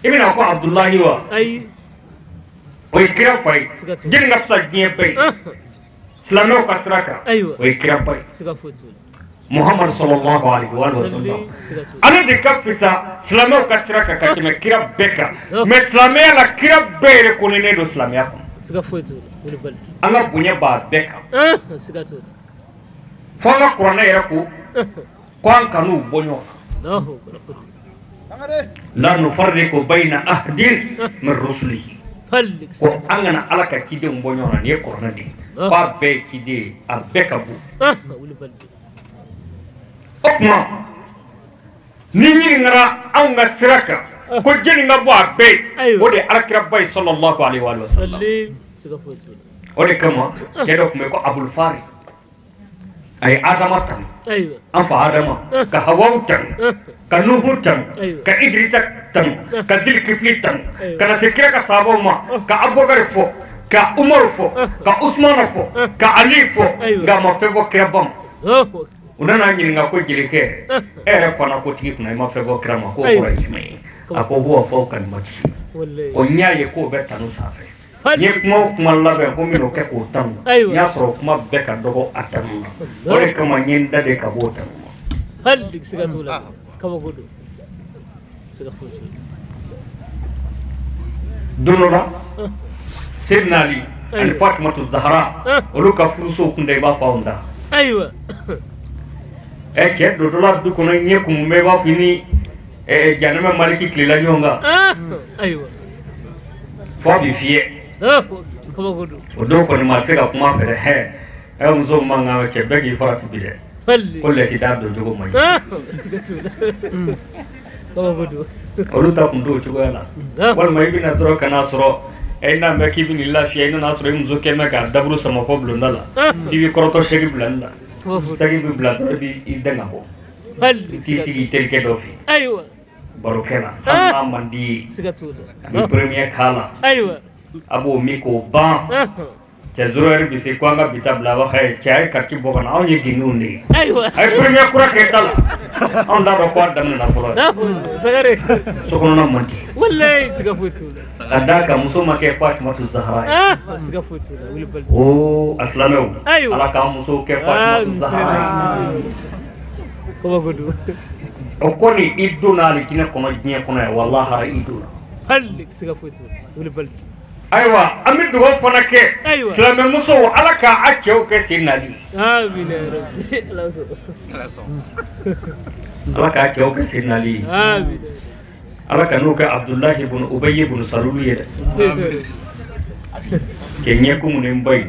i bɛna ko Abudulayi wa? O ye kira fa ye. Jɔnni ka fisa diɲɛ bɛɛ ye silamɛw ka sira kan, o ye kira ba ye Muhamadu sallallahu alaihi wa sallam. Ale de ka fisa silamɛw ka sira kan ka tɛmɛ kira bɛɛ kan, mɛ silamɛya la kira bɛɛ yɛrɛ kɔninen don silamɛya kɔnɔ. An ka bonya b'a bɛɛ kan. Fo an ka kuranɛ yɛrɛ ko ko an kan'u bɔ ɲɔgɔn na. La nufarriqu bayna ahadin min rusulihi. Ko an kana Ala ka cidenw bɔ ɲɔgɔn na, nin ye kuranɛ de ye. K'a bɛɛ ye ciden ye, a bɛɛ ka bon. O tuma ni ɲininkara anw ka sira kan ko jɔnni ka bɔ a bɛɛ ye, o de ye alakiraba ye sallallahu alaihi wa sallam. O de kama cɛ dɔ tun bɛ ko Abul Fari, a ye Adama tanu, an fa Adama, ka Hawawu tanu, ka Nuhu tanu, ka Idrisa tanu, ka Zilikifili tanu, ka na se kira ka sahabaw ma, ka Abubakari fɔ, ka Umaru fɔ, ka Usumana fɔ, ka Ali fɔ, nka a ma fɛn fɔ kiraba ma. U nana ɲininka ko jelikɛ, e yɛrɛ panna kotigi kunna, i ma fɛn fɔ kira ma, k'o kɔrɔ ye jumɛn ye? A ko huwa fawqa al-majdi. Ko n y'a ye k'o bɛ tanu sanfɛ. N ye kuma o kuma labɛn ko n bɛn'o kɛ k'o tanu, n y'a sɔrɔ kuma bɛɛ ka dɔgɔ a tanu na. O de kama n ye n da de ka bɔ o tanu ma. Don dɔ la, Seydina Ali ani Fatumatu Zahra olu ka furusow kun da i b'a fɔ anw da. Cɛ don dɔ la du kɔnɔ ɲɛ kumu bɛ i b'a fɔ i ni janɛmɛ Maliki tilela ɲɔgɔn kan. Fo a bɛ fiyɛ. O don kɔni ma se ka kuma fɛ dɛ. Ɛ muso man kan cɛ bɛɛ k'i farati bi dɛ. Ko lɛsida don cogo man ɲi. Olu ta kun t'o cogoya la. Walima i bɛna dɔrɔn ka n'a sɔrɔ e n'a mɛn k'i bɛ n'i lafiya, i nana sɔrɔ i muso kɛ mɛ k'a daburu sama fɔ bulonda la. I b'i kɔrɔtɔ sɛgi bila nin la. Sɛgi bɛ bila dɔrɔn i b'i dɛn ka bɔ. I t'i sigi i terikɛ dɔ fɛ yen. Barokɛ la, hali n'a man d'i ye, a bɛ premier k'a la. A b'o min k'o ban. Cɛ zéro heure bɛ se ko an ka bi ta bila, a b'a fɔ cɛ a ye carte bɔ ka na, anw ye gingew de ye. A ye premier kura kɛ ta la, anw t'a dɔn ko a daminɛna fɔlɔ. Sokɔnɔna man di. Ka d'a kan muso ma kɛ Fatumatu Zahara ye. Oo a silamɛw, Ala k'an musow kɛ Fatumatu Zahara ye. O kɔni i donna alijinɛ kɔnɔ diɲɛ kɔnɔ yan, walahara i donna. Ayiwa an bɛ dugawu fana kɛ silamɛmusow, Ala k'a cɛw kɛ Seydina Ali ye. Ala k'a cɛw kɛ Seydina Ali ye. Ala ka n'o kɛ Abudulayi ibn Ubayi ibn Salulu ye dɛ. Kɛ ɲɛ kumunen ba ye.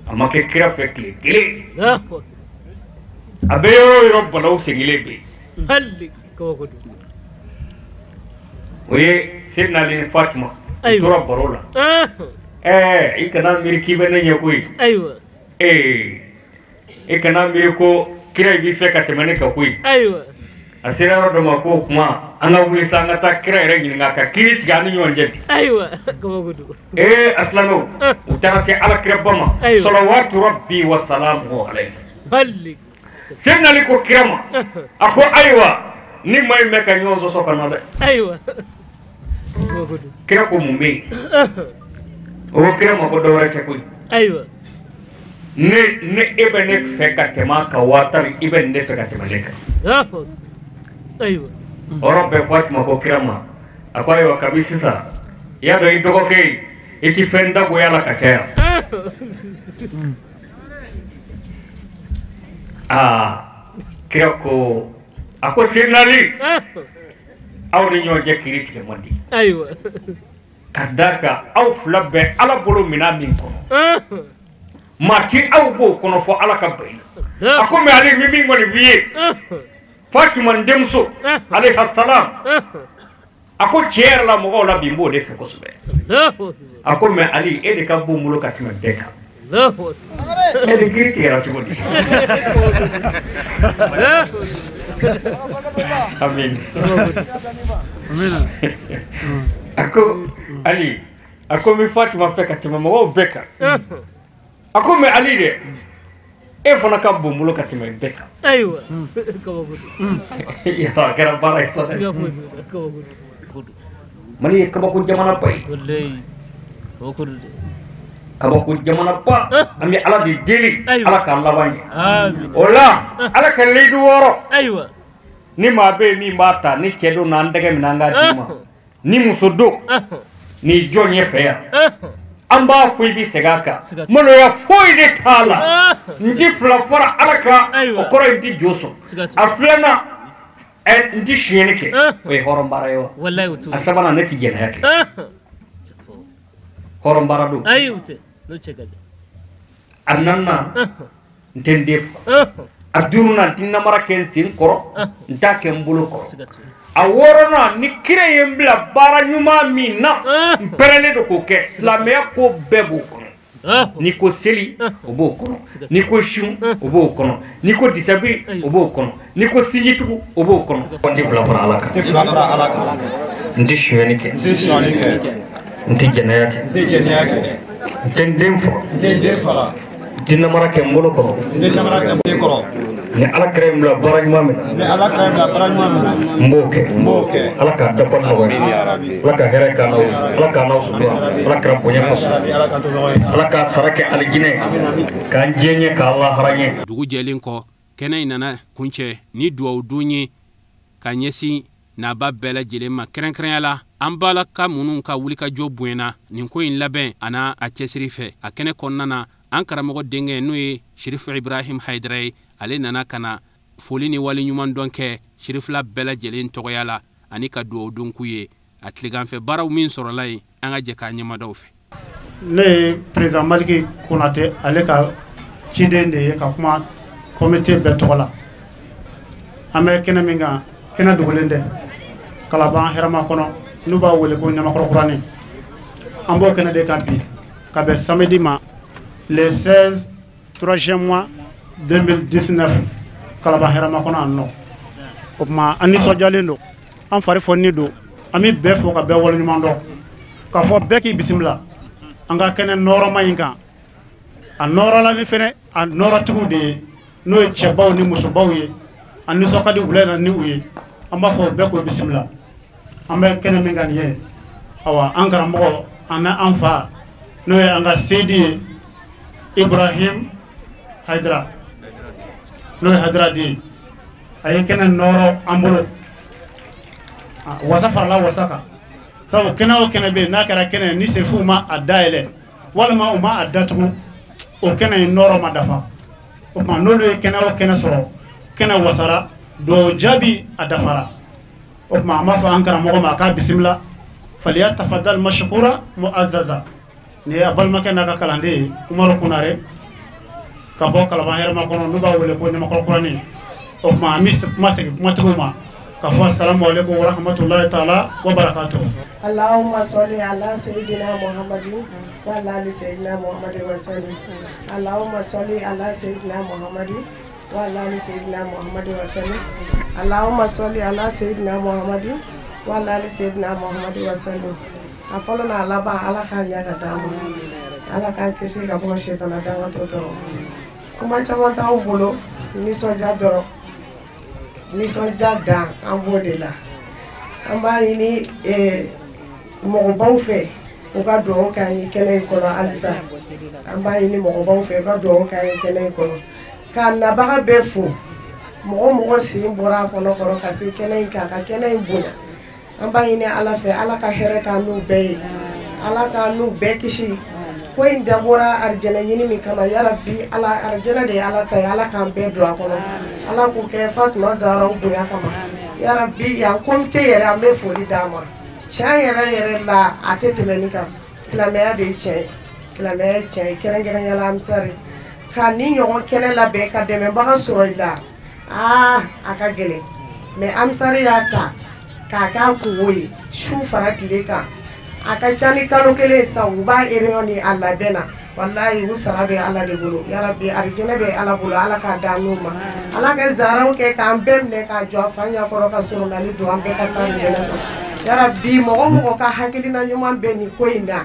A ma kɛ kira fɛ tile kelen. A bɛ yɔrɔ o yɔrɔ balawu sigilen bɛ yen. O ye Seydina Ali ni Fatima. U tora baro la. Ɛɛ i kana miiri k'i bɛ ne ɲɛ koyi. Ee i kana miiri ko kira b'i fɛ ka tɛmɛ ne kan koyi. A sera yɔrɔ dɔ ma ko o kuma an ka wuli sa an ka taa kira yɛrɛ ɲininka ka kiiri tigɛ an ni ɲɔgɔn cɛ bi. Ee a silamɛw u taara se ala kiraba ma. Salawatu rabbi wa salamuhu alayhi. Seydina Ali ko kira ma a ko ayiwa ni maa in bɛ ka ɲɔgɔn sɔsɔ ka na dɛ. Kira ko mun bɛ yen? O ko kira ma ko dɔ wɛrɛ tɛ koyi. Ne e bɛ ne fɛ ka tɛmɛ a kan 10,000 i bɛ ne fɛ ka tɛmɛ ne kan. O yɔrɔ bɛɛ Fatima ko kira ma a ko ayiwa kabi sisan i y'a dɔn i dɔgɔkɛ ye i ti fɛn dagoya la ka caya. Aa kira ko a ko Seydina Ali aw ni ɲɔgɔn cɛ kiiri tigɛ man di. Ka d'a kan aw fila bɛɛ Ala bolo minɛn min kɔnɔ maa ti aw b'o kɔnɔ fɔ Ala ka bɛn. A ko mɛ Ali n bɛ min kɔni f'i ye Fatima n denmuso alayhi salam a ko tiɲɛ yɛrɛ la mɔgɔw la bi n b'o de fɛ kosɛbɛ. A ko mɛ Ali e de ka bon n bolo ka tɛmɛ bɛɛ kan. E de kiiri tigɛra cogo di? Amin. A ko Ali a ko n bɛ Fatima fɛ ka tɛmɛ mɔgɔw bɛɛ kan. A ko mɛ Ali dɛ e fana ka bon n bolo ka tɛmɛ bɛɛ kan. Yɔrɔ a kɛra baara ye sa dɛ. Mali ye kabako jamanaba ye. Kabako jamanaba an bɛ Ala de deli Ala k'a laban ye. O la Ala ka layidu 6 ni maa bɛ yen min b'a ta ni cɛ don n'an tɛgɛ minɛ an k'a d'i ma ni muso don n'i jɔ ɲɛfɛ yan an b'a fɔ i bɛ segin a kan maloya foyi de t'a la n ti fila fara Ala kan o kɔrɔ ye n ti jo sɔn a filanan n ti sonyɛli kɛ o ye hɔrɔn baara ye wa a sabanan ne ti jɛnɛya kɛ hɔrɔn baara don a naaninan n tɛ n den faga a duurunan n ti namara kɛ n sen kɔrɔ n t'a kɛ n bolo kɔrɔ a wɔɔrɔnan ni kira ye n bila baara ɲuman min na n pɛrɛnnen don k'o kɛ silamɛya ko bɛɛ b'o kɔnɔ n'i ko seli o b'o kɔnɔ n'i ko sun o b'o kɔnɔ n'i ko disabiri o b'o kɔnɔ n'i ko sinjitugu o b'o kɔnɔ. N tɛ fila fara Ala kan n tɛ sonyɛli kɛ n tɛ jɛnɛya kɛ n tɛ n den faga n tɛ namara kɛ n bolo kɔrɔ ni Ala kɛra n bila baara ɲuman min na n b'o kɛ Ala k'a dafa nɔgɔya Ala ka hɛrɛ k'an n'aw ye Ala k'an n'aw sutura Ala kɛra bonya kosɔn Ala k'a sara kɛ alijinɛ k'an diɲɛ ɲɛ k'an lahara ɲɛ. Dugu jɛlen kɔ kɛnɛ in nana kuncɛ ni duwawu don ye ka ɲɛsin naba bɛɛ lajɛlen ma kɛrɛnkɛrɛnya la an balaka minnu ka wulikajɔ bonyana nin ko in labɛn a n'a a cɛsiri fɛ a kɛnɛ kɔnɔna na an karamɔgɔ denkɛ n'o ye Sherifu Ibrahim Hayidara ye ale nana ka na foli ni wale ɲuman dɔn kɛ Sherifila bɛɛ lajɛlen tɔgɔya la ani ka duwawu don k'u ye a tileganfɛ baaraw min sɔrɔla yen an ka jɛ k'a ɲɛmadaw fɛ. Ne ye président Maliki Konate ale ka ciden de ye ka kuma comité bɛɛ tɔgɔ la. An bɛ kɛnɛ min kan kɛnɛ dogolen tɛ Kalaban hɛrɛma kɔnɔ n'u b'a wele ko Ɲamakɔrɔ Kuranin an b'o kɛnɛ de kan bi ka bɛn samedi ma le 16 troisième mois 2019 Kalaban hɛrɛma kɔnɔ yan nɔ. O tuma an nisɔndiyalen don an fari fɔnnen don an bɛ bɛɛ fo ka bɛɛ waleɲuman dɔn k'a fɔ bɛɛ k'i bisimila an ka kɛnɛ nɔrɔma in kan a nɔrɔla ni fɛnɛ a nɔrɔtigiw de ye n'o ye cɛbaw ni musobaw ye an nisɔn ka di wula in na ni u ye an b'a fɔ bɛɛ k'o bisimila an bɛ kɛnɛ min kan nin ye awa an karamɔgɔ an n'an fa n'o ye an ka seyidi ye Ibrahim Hayidara n'o ye Hayidara den ye a ye kɛnɛ nɔrɔ an bolo wasa farala wasa kan sabu kɛnɛ o kɛnɛ bɛ yen n'a kɛra kɛnɛ ni serifuw ma a dayɛlɛ walima u ma a datugu o kɛnɛ in nɔrɔ ma dafa o tuma n'olu ye kɛnɛ o kɛnɛ sɔrɔ kɛnɛ wasara dɔw jaabi a dafara O tuma an b'a fɔ an karamɔgɔ ma a k'a bisimila faliya tafadal mashkura mu'azzaza. Ni ye a balimakɛ n'a ka kalanden ye Umaru Konare ka bɔ Kalaban hɛrɛma kɔnɔ n'u b'a wele ko Ɲamakɔrɔ Kurani. O tuma an bɛ kuma segin kumatigiw ma k'a fɔ asalamu aleykum wa rahmatulahi taala wa barakatuhu. Allahumma salli ala sayyidina Muhammadin wa ala ali sayyidina Muhammadin wa sallim. Allahumma salli ala sayyidina Muhammadin wa ala ali sayyidina Muhammadin wa sallim. Allahumma salli ala sayyidina Muhammadin wa ala ali sayyidina Muhammadin wa sallim. A fɔlɔ n'a laban Ala k'a ɲɛ ka d'an ma. Ala k'an kisi ka bɔ sitana danga tɔ tɔɔrɔ. Kuma caman t'anw bolo, nisɔndiya dɔrɔn. Nisɔndiya dan an b'o de la. An b'a ɲini mɔgɔbaw fɛ u ka dugawu k'an ye kɛnɛ in kɔnɔ halisa. An b'a ɲini mɔgɔbaw fɛ u ka dugawu k'an ye kɛnɛ in kɔnɔ. K'a nabaga bɛɛ fo. Mɔgɔ mɔgɔ sen bɔra a kɔnɔ kɔrɔ ka se kɛnɛ in kan ka kɛnɛ in bonya. An b'a ɲini Ala fɛ Ala ka hɛrɛ k'an n'u bɛɛ ye. Ala k'an n'u bɛɛ kisi. Ko in dabɔra arijɛnɛ ɲini min kama yarabi Ala arijɛnɛ de ye Ala ta ye Ala k'an bɛɛ don a kɔnɔ. Ala k'o kɛ Fatima Zaharaw bonya kama. Yarabi yan komite yɛrɛ an bɛ foli d'a ma. Tiɲɛ yɛrɛ yɛrɛ la a tɛ tɛmɛ nin kan. Silamɛya de ye tiɲɛ ye. Silamɛya ye tiɲɛ ye kɛrɛnkɛrɛnnenya la Ansari. Ka ni ɲɔgɔn kɛnɛ labɛn ka dɛmɛbaga sɔrɔ i la aa a ka gɛlɛn. Mais Ansari y'a ta k'a k'a kungo ye su fara tile kan. A ka ca ni kalo kelen ye sa u b'a réunion ni a labɛn na. Walayi u sara bɛ Ala de bolo. Yarabi arijɛnɛ bɛ Ala bolo Ala k'a d'an n'u ma. Ala ka zaraw kɛ k'an bɛɛ minɛ k'a jɔ a fa ɲɛkɔrɔ ka soronali don an bɛɛ ka taa arijɛnɛ kɔnɔ. Yarabi mɔgɔ mɔgɔ ka hakilina ɲuman bɛ nin ko in na.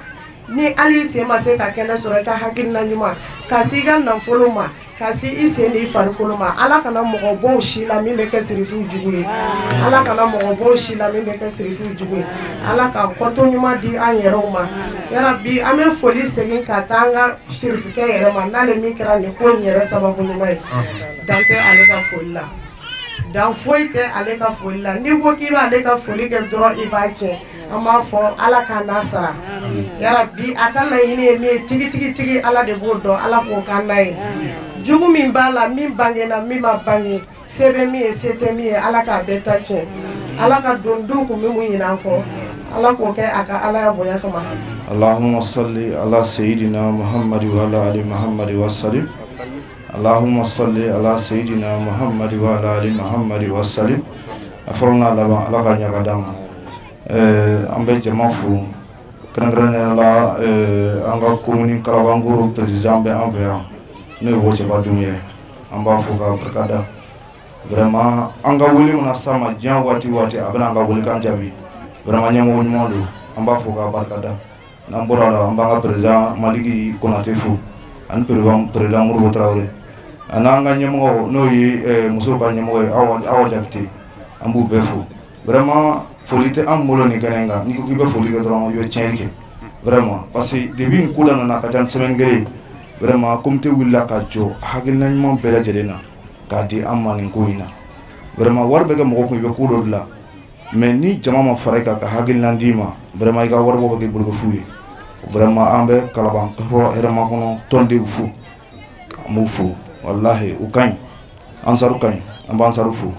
Ni hali i sen ma se ka kɛnɛ sɔrɔ i ka hakilina ɲuman ka se i ka nafolo ma ka se i sen n'i farikolo ma Ala kana mɔgɔ bɔ o si la min bɛ kɛ sirifiw jugu ye. Ala kana mɔgɔ bɔ o si la min bɛ kɛ sirifiw jugu ye. Ala ka kɔtɔ ɲuman di an yɛrɛw ma. Yarabi an bɛ foli segin ka taa an ka sirifikɛ yɛrɛ ma n'ale min kɛra nin ko in yɛrɛ sababu ɲuman ye. Dan tɛ ale ka foli la. Dan foyi tɛ ale ka foli la. N'i ko k'i b'ale ka foli kɛ dɔrɔn i b'a tiɲɛ. An b'a fɔ Ala k'a n'a sara. Yarabi a ka laɲini ye min ye tigi tigi tigi Ala de b'o dɔn Ala k'o k'an n'a ye. Jugu min b'a la min bangena min ma bange se bɛ min ye se tɛ min ye Ala k'a bɛɛ ta tiɲɛ. Ala ka don du kun bɛ mun ɲinɛ an kɔ Ala k'o kɛ a ka Alaya bonya kama. Allahumma salli ala sayyidina Muhammad wa ala ali Muhammad wa sallim. Allahumma salli ala sayyidina Muhammad wa ala ali Muhammad wa sallim. A fɔlɔ n'a laban Ala ka ɲɛ ka d'an ma. An bɛ jama fo kɛrɛnkɛrɛnnenya la an ka commune Kalabankoro président bɛ an fɛ yan n'o ye Wocɛba Dunbiya ye. An b'a fo k'a barika da. Vraiment an ka wele mana s'a ma diɲɛ waati o waati a bɛna an ka welekan jaabi. Vraiment ɲɛmɔgɔ ɲuman don an b'a fo k'a barika da. N'an bɔra la an b'an ka président Maliki Konate fo ani président Modibo Tarawele ani an ka ɲɛmɔgɔ n'o ye musow ka ɲɛmɔgɔ ye Awa Jakite an b'u bɛɛ fo. Vraiment foli tɛ an bolo nin kɛnɛ in kan. N'i ko k'i bɛ foli kɛ dɔrɔn i bɛ tiɲɛni kɛ. Vraiment parce que depuis nin ko la nana ka ca ni semaine kelen ye vraiment comité wulila ka jɔ hakilina ɲuman bɛɛ lajɛlen na k'a di an ma nin ko in na. Vraiment wari bɛ kɛ mɔgɔ kun i bɛ ko dɔ dilan mais ni jama ma fara i kan ka hakilina d'i ma vraiment i ka waribɔ bɛ k'i bolo fu ye. Vraiment an bɛ Kalabankɔrɔ hɛrɛmakɔnɔ tɔndenw fo an b'u fo walahi u ka ɲi Ansaru ka ɲi an b'Ansaru fo.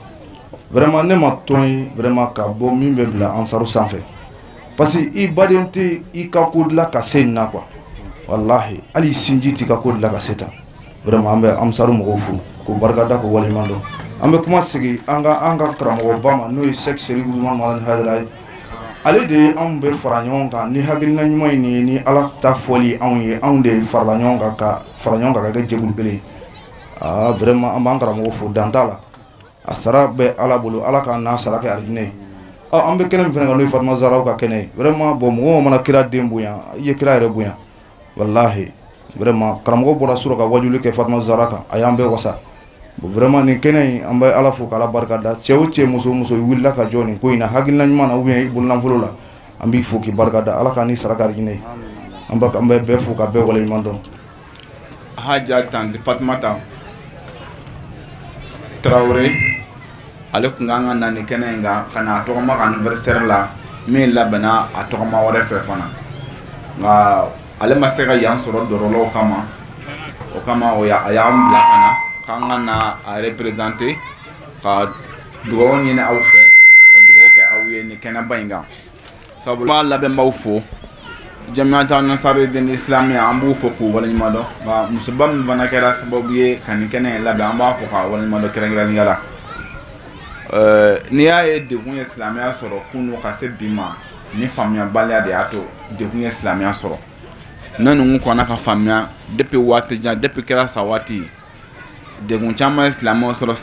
Vraiment ne ma tɔn ye vraiment ka bɔ min bɛ bila Ansaru sanfɛ parce que i baden tɛ i ka ko dilan ka se nin na quoi walahi hali sinji t'i ka ko dilan ka se tan. Vraiment an bɛ Ansaru mɔgɔw fo k'u barika da k'u waleɲuman dɔn. An bɛ kuma segin an ka karamɔgɔba ma n'o ye Sɛki Serifu Usumani Madani Hayidara ye. Ale de ye anw bɛ fara ɲɔgɔn kan ni hakilina ɲuman in ye ni Ala ta fɔli anw ye anw de farala ɲɔgɔn kan ka fara ɲɔgɔn kan ka kɛ jɛkulu kelen ye. Aa vraiment an b'an karamɔgɔ fo dan t'a la. A sara bɛ Ala bolo Ala k'an n'a sara kɛ arijinɛ ye. An bɛ kɛnɛ min fana kan n'o ye Fatima Zaharaw ka kɛnɛ ye. Vraiment bon mɔgɔ mana kira den bonya i ye kira yɛrɛ bonya walahi vraiment karamɔgɔ bɔra sɔrɔ ka wajuli kɛ Fatima Zahara kan a y'an bɛɛ wasa. Bon vraiment nin kɛnɛ in an bɛ Ala fo k'Ala barika da. Cɛ o cɛ muso o muso i wulila ka jɔ nin ko in na hakilina ɲuman na ou bien i bolonafolo la an b'i fo k'i barika da Ala k'an ni sara kɛ arijinɛ ye. An bɛ bɛɛ fo ka bɛɛ waleɲuman dɔn. Haja Tante Fatumata Tarawele ale tun kan ka na nin kɛnɛ in kan ka na a tɔgɔma ka anniversaire la min labɛnna a tɔgɔma wɛrɛ fɛ fana nka ale ma se ka yan sɔrɔ dɔrɔlɔw kama o kama a y'an bila ka na k'an ka na a représenter ka dugawu ɲini aw fɛ ka dugawu kɛ aw ye nin kɛnɛba in kan. Sabula an b'a labɛnbaw fo, Jamiata Nasaruddin Islamiya an b'u fo k'u waleɲuman dɔn. Nka musoba min fana kɛra sababu ye ka nin kɛnɛ in labɛn, an b'a fo k'a waleɲuman dɔn kɛrɛnkɛrɛnnenya la. N'i y'a ye degun ye silamɛya sɔrɔ kunun ka se bi ma, ni faamuyabaliya de y'a to degun ye silamɛya sɔrɔ. Ne ninnu kɔnna ka faamuya depuis waati jan, depuis kɛra sa waati, degun caman ye silamɛw sɔrɔ.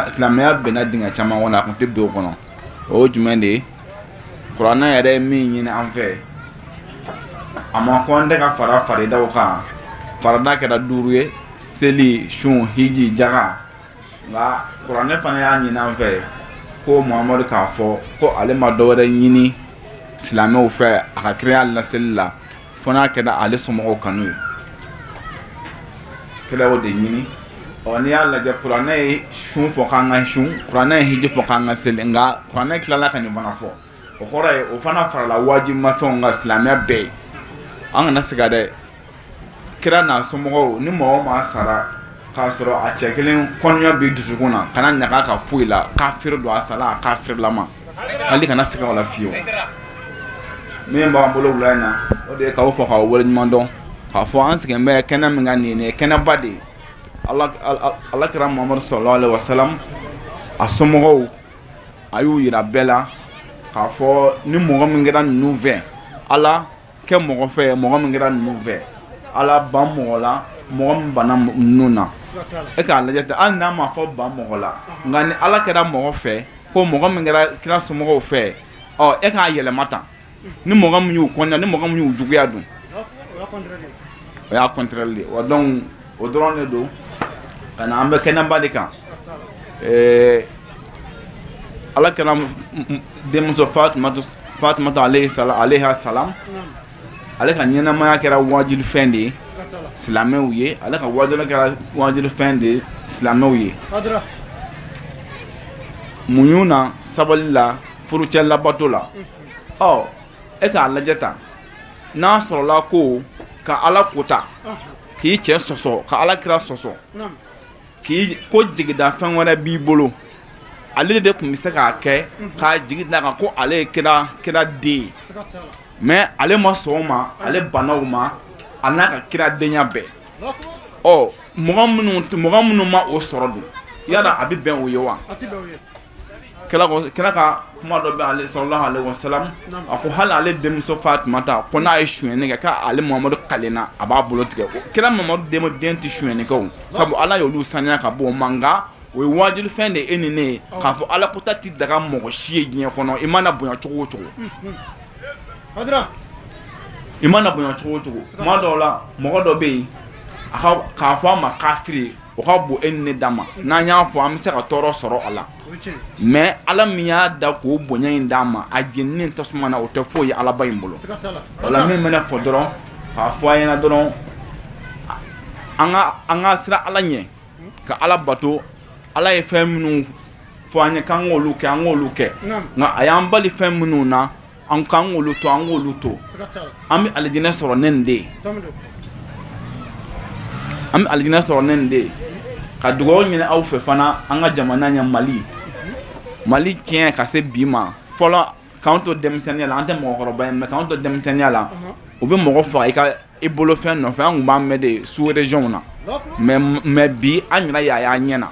Silamɛya bɛnna dingɛ caman kɔnɔ, a tun tɛ bin o kɔnɔ. O ye jumɛn de ye? Kuranɛ yɛrɛ ye min ɲini an fɛ, a ma ko an tɛ ka fara faridaw kan. Farida kɛra 5 ye: seli, sun, hiji, jaga. Nka kuranɛ fana y'a ɲini an fɛ ko Muhamadu k'a fɔ ko ale ma dɔ wɛrɛ ɲini silamɛw fɛ a ka kiraya laseli la fo n'a kɛra ale somɔgɔw kanu ye. Kira y'o de ɲini. Ɔ, n'i y'a lajɛ, kuranɛ ye sun fɔ k'an ka sun, kuranɛ ye hiji fɔ k'an ka seli, nka kuranɛ tilala ka nin fana fɔ. O kɔrɔ ye o fana farala wajibimafɛnw kan silamɛ bɛɛ ye. An kana siga dɛ, kira n'a somɔgɔw, ni mɔgɔ o maa sara k'a sɔrɔ a cɛ kelen kɔnɔya b'i dusukun na, kana ɲaga ka foyi la, kafiri don, a sala a kafirilama, hali kana siga o la fiyewu. Min b'an bolo wula in na, o de ye k'aw fɔ k'aw waleɲuman dɔn, k'a fɔ an sigilen bɛ kɛnɛ min kan nin ye kɛnɛba de ye. Ala kira Muhamadu sallallahu alaihi wasallam a somɔgɔw a y'u yira bɛɛ la k'a fɔ ni mɔgɔ min kɛra ninnu fɛ, Ala kɛ mɔgɔ fɛ, mɔgɔ min kɛra ninnu fɛ, Ala ban mɔgɔ la, mɔgɔ min banna ninnu na. E k'a lajɛ ten, hali n'a ma fɔ ban mɔgɔ la, nka ni Ala kɛra mɔgɔ fɛ, ko mɔgɔ min kɛra kira somɔgɔw fɛ, ɔ e k'a yɛlɛma tan. Ni mɔgɔ min y'u kɔnna, ni mɔgɔ min y'u juguya dun, o y'a contraire de ye. Wa donc o dɔrɔn de don. Ka na an bɛ kɛnɛba de kan. Ala kɛra denmuso Fatumata alayhi salam, ale ka ɲɛnamaya kɛra wajulifɛn de ye silamɛw ye, ale ka wajuli kɛra wajulifɛn de ye silamɛw ye. Muɲu na, sabali la, furucɛ labato la. Ɔ, e k'a lajɛ tan, n'a sɔrɔla ko ka Ala kota, k'i cɛ sɔsɔ, ka Ala kira sɔsɔ, k'i ko jigida fɛn wɛrɛ b'i bolo, ale de tun bɛ se k'a kɛ k'a jigi da kan ko ale ye kira den ye. Mais ale ma sɔn o ma, ale banna o ma, a n'a ka kiradenya bɛɛ. Ɔ, mɔgɔ minnu ma o sɔrɔ dun, yala a bɛ bɛn o ye wa? Kira ka kuma dɔ bɛ ale sallallahu alaihi wasallam, a ko hali ale denmuso Fatumata ko n'a ye sonyɛni kɛ k'ale Muhamadu kalenna, a b'a bolo tigɛ. Kira Muhamadu den tɛ sonyɛni kɛ o, sabu Ala y'olu saniya ka bɔ o ma. Nka o ye wajulifɛn de ye e ni ne ye, k'a fɔ Ala kota tɛ daga mɔgɔ si ye diɲɛ kɔnɔ, i mana bonya cogo o cogo. I mana bonya cogo o cogo. Tuma dɔw la mɔgɔ dɔ bɛ yen, k'a fɔ a ma kafiri, o ka bon e ni ne da ma. N'an y'a fɔ, an bɛ se ka tɔɔrɔ sɔrɔ a la. Mais Ala min y'a da k'o bonya in d'a ma, a jeninen tasuma na, o tɛ foyi ye Alaba in bolo. O la min bɛ ne fɔ dɔrɔn, k'a fɔ a ɲɛna dɔrɔn, an ka siran Ala ɲɛ, ka Ala bato. Ala ye fɛn minnu fɔ an ye k'an k'olu kɛ, an k'olu kɛ. Nka a y'an bali fɛn minnu na, an k'an k'olu to, an k'olu to. An bɛ alijinɛ sɔrɔ ne nin de ye. An bɛ alijinɛ sɔrɔ ne nin de ye. Ka dugawu ɲini aw fɛ fana, an ka jamana ɲɛ Mali. Mali tiɲɛ ka se bi ma. Fɔlɔ k'an to denmisɛnninya la, an tɛ mɔgɔkɔrɔba ye, mais k'an to denmisɛnninya la, u bɛ mɔgɔ faga i ka i bolofɛn nɔfɛ. An tun b'an mɛn de sous région na. Mais bi an yɛrɛ y'a y'an ɲɛ na.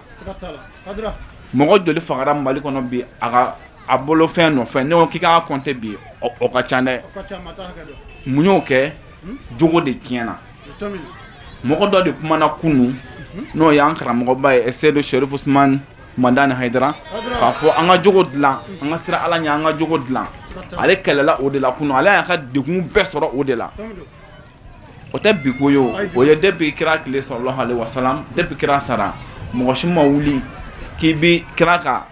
Mɔgɔ joli fagara Mali kɔnɔ bi a ka a bolofɛn nɔfɛ? Ne ko k'i k'a compter bi, o ka ca dɛ. Mun y'o kɛ? Jogo de tiɲɛna. Mɔgɔ dɔ de kumana kunun, n'o y'an karamɔgɔba ye Seydou Cherif Ousmane Madani Haidara, k'a fɔ an ka jogo dilan, an ka siran Ala ɲɛ, an ka jogo dilan. Ale kɛlɛla o de la kunun, ale y'a ka degun bɛɛ sɔrɔ o de la. O tɛ bi ko ye o, o ye depuis kira tile sallallahu alaihi wasallam, depuis kira sara, mɔgɔ si ma wuli k'i bi kira ka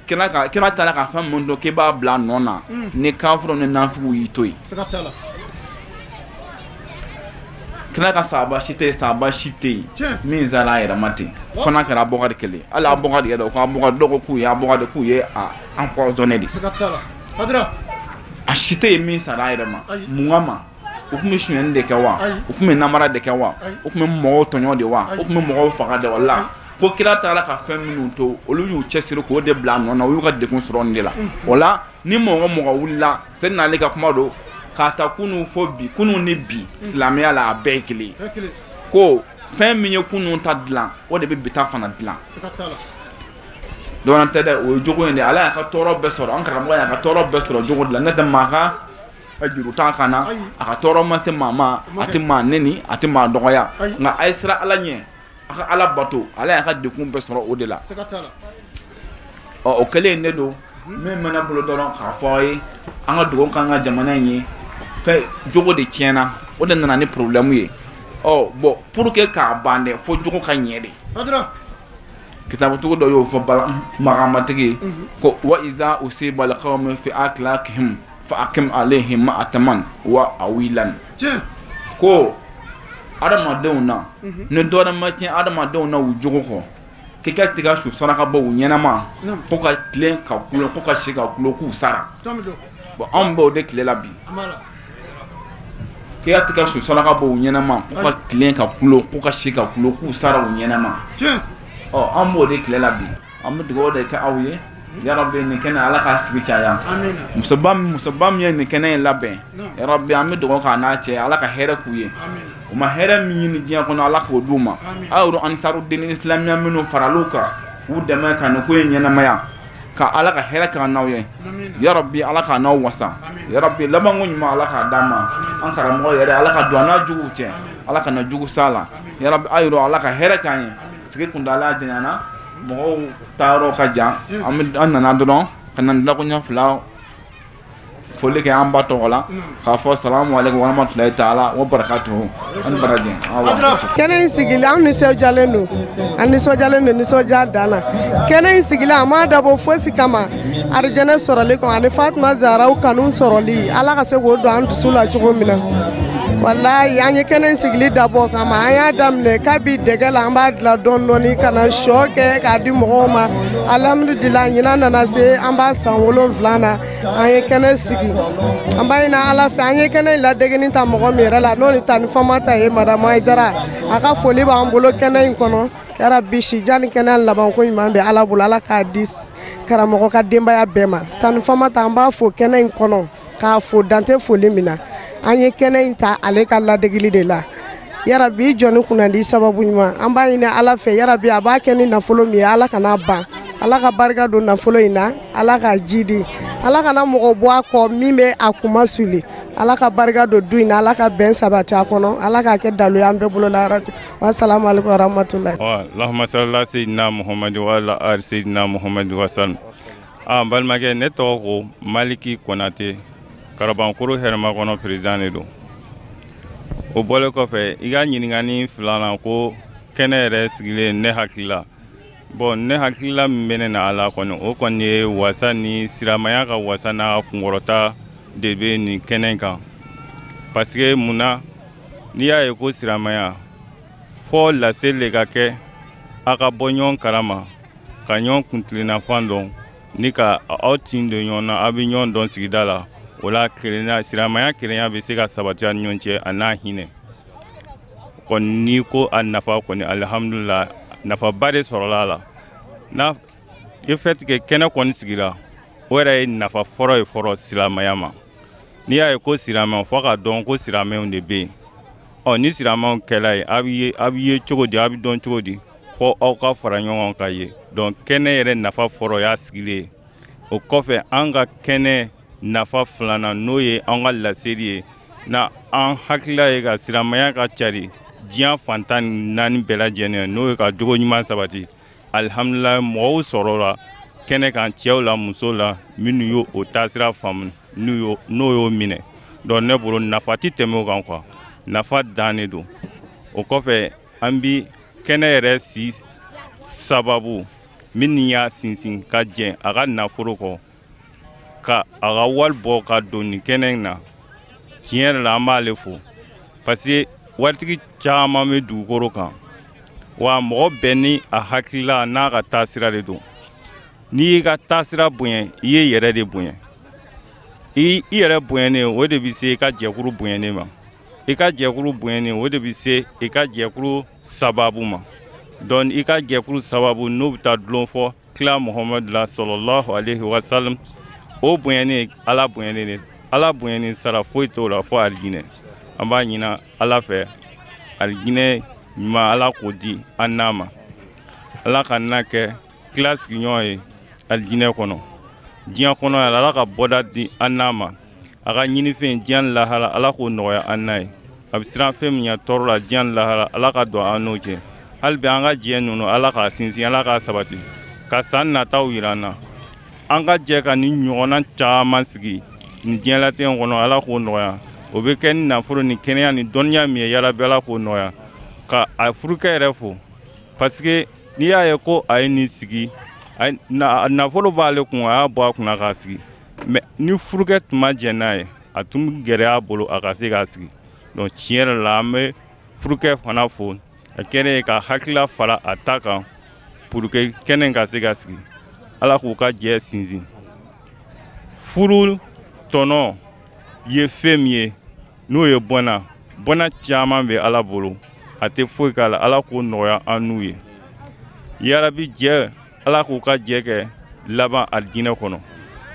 kira taara ka fɛn min dɔn k'i b'a bila nɔ na, ni kafiriw ni nafigiw y'i to yen. Kira ka sahaba si tɛ yen, sahaba si tɛ yen min sara a yɛrɛ ma ten, fo n'a kɛra Abubakari kelen. Hali Abubakari yɛrɛ, o ko Abubakari, dɔw ko k'u ye Abubakari, k'u ye a empoisonné de. A si tɛ yen min sara a yɛrɛ ma. Mun kama? U tun bɛ sonyɛni de kɛ wa? U tun bɛ namara de kɛ wa? U tun bɛ mɔgɔw tɔɲɔ de wa? U tun bɛ mɔgɔw faga de wa? La Ko kira taara ka fɛn minnu to olu y'u cɛsiri k'o de bila a nɔ na, u y'u ka degun sɔrɔ nin de la. O la ni mɔgɔ mɔgɔ wulila, Seydina Ale ka kuma don k'a ta kunun fo bi, kunun ni bi silamɛya la a bɛɛ ye kelen ye. Ko fɛn min ye kunun ta dilan, o de bɛ bi ta fana dilan. Dɔwɛrɛ tɛ dɛ, o ye jogo in de ye. Ala y'a ka tɔɔrɔ bɛɛ sɔrɔ, an karamɔgɔ y'a ka tɔɔrɔ bɛɛ sɔrɔ jogo de la. Ne tɛ maa ka juru t'a kan na, a ka tɔɔrɔ ma se maa ma, a tɛ maa neni, a tɛ maa dɔgɔya, nka a ye siran Ala ɲɛ, a ka Ala bato, Ala y'a ka degun bɛɛ sɔrɔ o de la. Ɔ o kɛlen de don, min bɛ ne bolo dɔrɔn k'a fɔ aw ye, an ka dugawu k'an ka jamana in ye. Fɛn jogo de tiɲɛna, o de nana ni problème ye. Ɔ bon, pour que k'a ban dɛ, fo jogo ka ɲɛ de. Kitabutugu dɔ y'o fɔ bala magamatigi ko wa iza usiba alqawmu fi aklakihim fa akim alayhim ma'ataman wa awilan. Ko adamadenw na, ni dɔwɛrɛ ma tiɲɛ adamadenw na u jogo kɔ, k'i ka tiga su saraka bɔ u ɲɛnama, ko ka tilen ka kulo, ko ka si ka kulo, k'u sara. Bon, anw b'o de tile la bi. K'i ka tiga su saraka bɔ u ɲɛnama, ko ka tilen ka kulo, ko ka si ka kulo, k'u sara u ɲɛnama. Ɔ an b'o de tile la bi. An bɛ dugawu de kɛ aw ye. Yarabi nin kɛnɛ Ala k'a sigi caya. Musoba min ye nin kɛnɛ in labɛn, yarabi an bɛ dugawu k'a n'a cɛ, Ala ka hɛrɛ k'u ye. U ma hɛrɛ min ɲini diɲɛ kɔnɔ, Ala k'o d'u ma. Aw yɛrɛ Ansarudini Islamiya minnu faral'u kan, k'u dɛmɛ ka nin ko in ɲɛnamaya, ka Ala ka hɛrɛ k'an n'aw ye. Yarabi Ala k'a n'aw wasa. Yarabi labanko ɲuman Ala k'a d'an ma. An karamɔgɔ yɛrɛ Ala ka don an n'a juguw cɛ, Ala kana jugu s'a la. Yarabi aw yɛrɛ Ala ka hɛrɛ k'an ye. Sigi kuntaala janyana, mɔgɔw taayɔrɔ ka jan, an nana dɔrɔn ka na dakuruɲɛ fila foli kɛ an ba tɔgɔ la, k'a fɔ salamu aleykum wa rahmatulahi taala wa barakatuhu. An baraji. Kɛnɛ in sigili, an nisɔndiyalen don, an nisɔndiyalen don, nisɔndiya dan na. Kɛnɛ in sigili, a ma dabɔ fosi kama arijɛnɛ sɔrɔli kɔ ani Fatima Zaharaw kanu sɔrɔli, Ala ka se k'o don an dusu la cogo min na. Walayi an ye kɛnɛ in sigili dabɔ kama, an y'a daminɛ kabi dɛgɛ la, an b'a dilan dɔɔni dɔɔni ka na sɔ kɛ k'a di mɔgɔw ma. Alihamudulila, ɲinan nana se an b'a san 7 na, an ye kɛnɛ sigi. An b'a ɲini Ala fɛ, an ye kɛnɛ in ladegeni ta mɔgɔ min yɛrɛ la, n'o ni Tani Famata ye, Madamu Hayidara, a ka foli b'an bolo kɛnɛ in kɔnɔ. Yarabi sijan ni kɛnɛya labanko ɲuman bɛ Ala bolo, Ala k'a di karamɔgɔ ka denbaya bɛɛ ma. Tani Famata, an b'a fo kɛnɛ in kɔnɔ, k'a fo dante foli min na. An ye kɛnɛ in ta ale ka ladegili de la. Yarabi jɔnni kunnandi sababu ɲuman, an b'a ɲini Ala fɛ, yarabi a b'a kɛ ni nafolo min ye, Ala kana ban, Ala ka barika don nafolo in na, Ala ka ji di, Ala kana mɔgɔ bɔ a kɔ min bɛ a kuma suli, Ala ka barika don du in na, Ala ka bɛn sabati a kɔnɔ, Ala k'a kɛ dalu ye an bɛɛ bolo la. Wa salamu aleykum wa rahmatulahi. Allahumma salli ala sayyidina Muhammad wa ala ali sayyidina Muhammad wa sallam. An balimakɛ, ne tɔgɔ ko Maliki Konate, Karabankoro hɛrɛmakɔnɔ président de don. O bɔlen kɔfɛ, i ka ɲininkali filanan ko kɛnɛ yɛrɛ sigilen ne hakili la. Bon, ne hakilila min bɛ ne na a la kɔni, o kɔni ye wasa ni silamɛya ka wasa n'a ka kunkɔrɔta de bɛ nin kɛnɛ kan. Parce que mun na, n'i y'a ye ko silamɛya fɔ laseli de ka kɛ, a ka bɔ ɲɔgɔn kalama, ka ɲɔgɔn kuntilennafan dɔn, ni ka aw tin don ɲɔgɔn na, aw bɛ ɲɔgɔn dɔn sigida la. O la kelenya, silamɛya kelenya bɛ se ka sabati a ni ɲɔgɔn cɛ, a n'a hinɛ kɔni. N'i ko a nafa kɔni, alihamudulila, nafaba de sɔrɔla a la. N'a i fait que kɛnɛ kɔni sigira, o yɛrɛ ye nafa fɔlɔ ye fɔlɔ silamɛya ma. N'i y'a ye ko silamɛ, fo k'a dɔn ko silamɛw de bɛ yen. Ɔ ni silamɛw kɛla ye, a bɛ ye cogo di, a bɛ dɔn cogo di, fo aw ka fara ɲɔgɔn kan ye. Donc kɛnɛ yɛrɛ nafa fɔlɔ y'a sigilen ye. O kɔfɛ, an ka kɛnɛ nafa filanan, n'o ye an ka laseli ye, na an hakilila ye ka silamɛya ka cari diɲɛ fantan naani bɛɛ lajɛlen, n'o ye ka jogo ɲuman sabati. Alihamudulila, mɔgɔw sɔrɔla kɛnɛ kan, cɛw la, musow la, minnu y'o o taasira faamu, n'o y'o minɛ. Donc ne bolo nafa ti tɛmɛ o kan quoi, nafa dan de don. O kɔfɛ, an bi kɛnɛ yɛrɛ si sababu minnu y'a sinsin ka jɛn a ka nafolo kɔ, ka a ka wari bɔ ka don nin kɛnɛ in na, tiɲɛ yɛrɛ la an b'ale fo. Parce que waritigi caman bɛ dugukolo kan, wa mɔgɔ bɛɛ ni a hakilila n'a ka taasira de don. N'i y'i ka taasira bonya, i ye yɛrɛ de bonya. I yɛrɛ bonyanen, o de bɛ se i ka jɛkulu bonyanen ma. I ka jɛkulu bonyanen, o de bɛ se i ka jɛkulu sababu ma. Donc i ka jɛkulu sababu n'o bɛ taa dulon fɔ kila Muhamadu la sallallahu alaihi wa sallam, o bonyani Ala bonyani de, Ala bonyani sara foyi t'o la fo alijinɛ. An b'a ɲini Ala fɛ alijinɛ ɲuman Ala k'o di an n'a ma. Ala ka n'a kɛ kila sigiɲɔgɔn ye alijinɛ kɔnɔ. Diɲɛ kɔnɔ yan Ala ka bɔda di an n'a ma. A ka ɲinifɛn diɲɛ lahara Ala k'o nɔgɔya an n'a ye. A bɛ siran fɛn min ɲɛ tɔɔrɔ la diɲɛ lahara Ala ka don an n'o cɛ. Hali bi an ka jɛ ninnu Ala k'a sinsin, Ala k'a sabati ka san nataw yira an na. An ka jɛ ka nin ɲɔgɔnna caman sigi nin diɲɛlatigɛ in kɔnɔ, Ala k'o nɔgɔya. O bɛ kɛ ni nafolo ni kɛnɛya ni dɔnniya min ye, yarabi Ala k'o nɔgɔya. Ka a furukɛ yɛrɛ fo, parce que n'i y'a ye ko a ye nin sigi, a nafolo b'ale kun, a y'a bɔ a kunna k'a sigi. Mais ni furukɛ tun ma jɛn n'a ye, a tun bɛ gɛlɛya a bolo a ka se k'a sigi. Donc tiɲɛ yɛrɛ la an bɛ furukɛ fana fo, a kɛnɛ ye ka hakilila fara a ta kan pour que kɛnɛ ka se ka sigi. Ala k'u ka jɛ sinsin. Furu tɔnɔ ye fɛn min ye, n'o ye bɔnna, bɔnna caman bɛ Ala bolo, a tɛ foyi k'a la, Ala k'o nɔgɔya an n'u ye. Yarabi jɛ, Ala k'u ka jɛ kɛ laban alijinɛ kɔnɔ.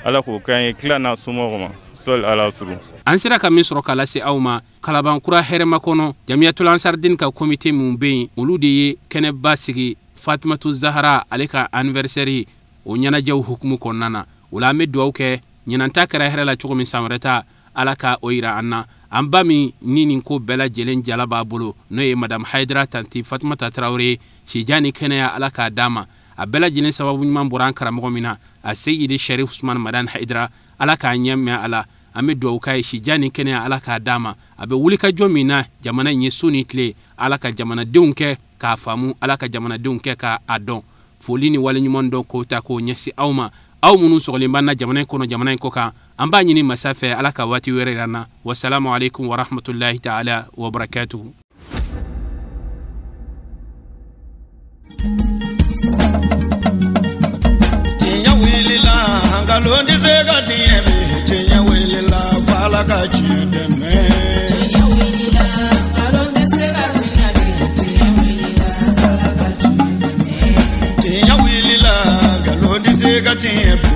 Ala k'o k'an ye kila n'a somɔgɔw ma. Sɔli ala suru. An sera ka min sɔrɔ k'a lase aw ma Kalabankura hɛrɛma kɔnɔ, Jamiyatul Ansardine ka komite min bɛ yen, olu de ye kɛnɛba sigi Fatimatu Zahara ale ka anniversaire o ɲɛnajɛw hukumu kɔnɔna na. O la an bɛ dugawu kɛ ɲinan ta kɛra hɛrɛ la cogo min, san wɛrɛ ta Ala ka o yira an na. An ba min ni nin ko bɛɛ lajɛlen jala b'a bolo, n'o ye Madame Hayidara Tanti Fatumata Tarawele, sijan ni kɛnɛya Ala k'a d'a ma. A bɛɛ lajɛlen sababu ɲuman bɔra an karamɔgɔ min na, a Seyidi Sherif Usman Madani Hayidara, Ala k'a ɲɛ mɛn a la. An bɛ dugawu k'a ye sijan ni kɛnɛya Ala k'a d'a ma. A bɛ wulikajɔ min na jamana in ye su ni tile, Ala ka jamanadenw kɛ k'a faamu, Ala ka jamanadenw kɛ k'a dɔn. Foli ni waleɲuman dɔn k'o ta k'o ɲɛsin aw ma, aw minnu sɔgɔlen b'an na jamana in kɔnɔ, jamana in kɔ kan. An b'a ɲini masa fɛ Ala ka waati wɛrɛ yira an na. Wasalamu aleykum wa rahmatulahi ta'ala wa barakatuhu. Tiɲɛ wulila, nkalon tɛ se ka tiɲɛ bi. Tiɲɛ wulila, f'Ala ka tiɲɛ dɛmɛ. Tiɲɛ wulila, nkalon tɛ se ka tiɲɛ bi. Tiɲɛ wulila, f'Ala ka tiɲɛ dɛmɛ. Tiɲɛ wulila, nkalon tɛ se ka tiɲɛ bi.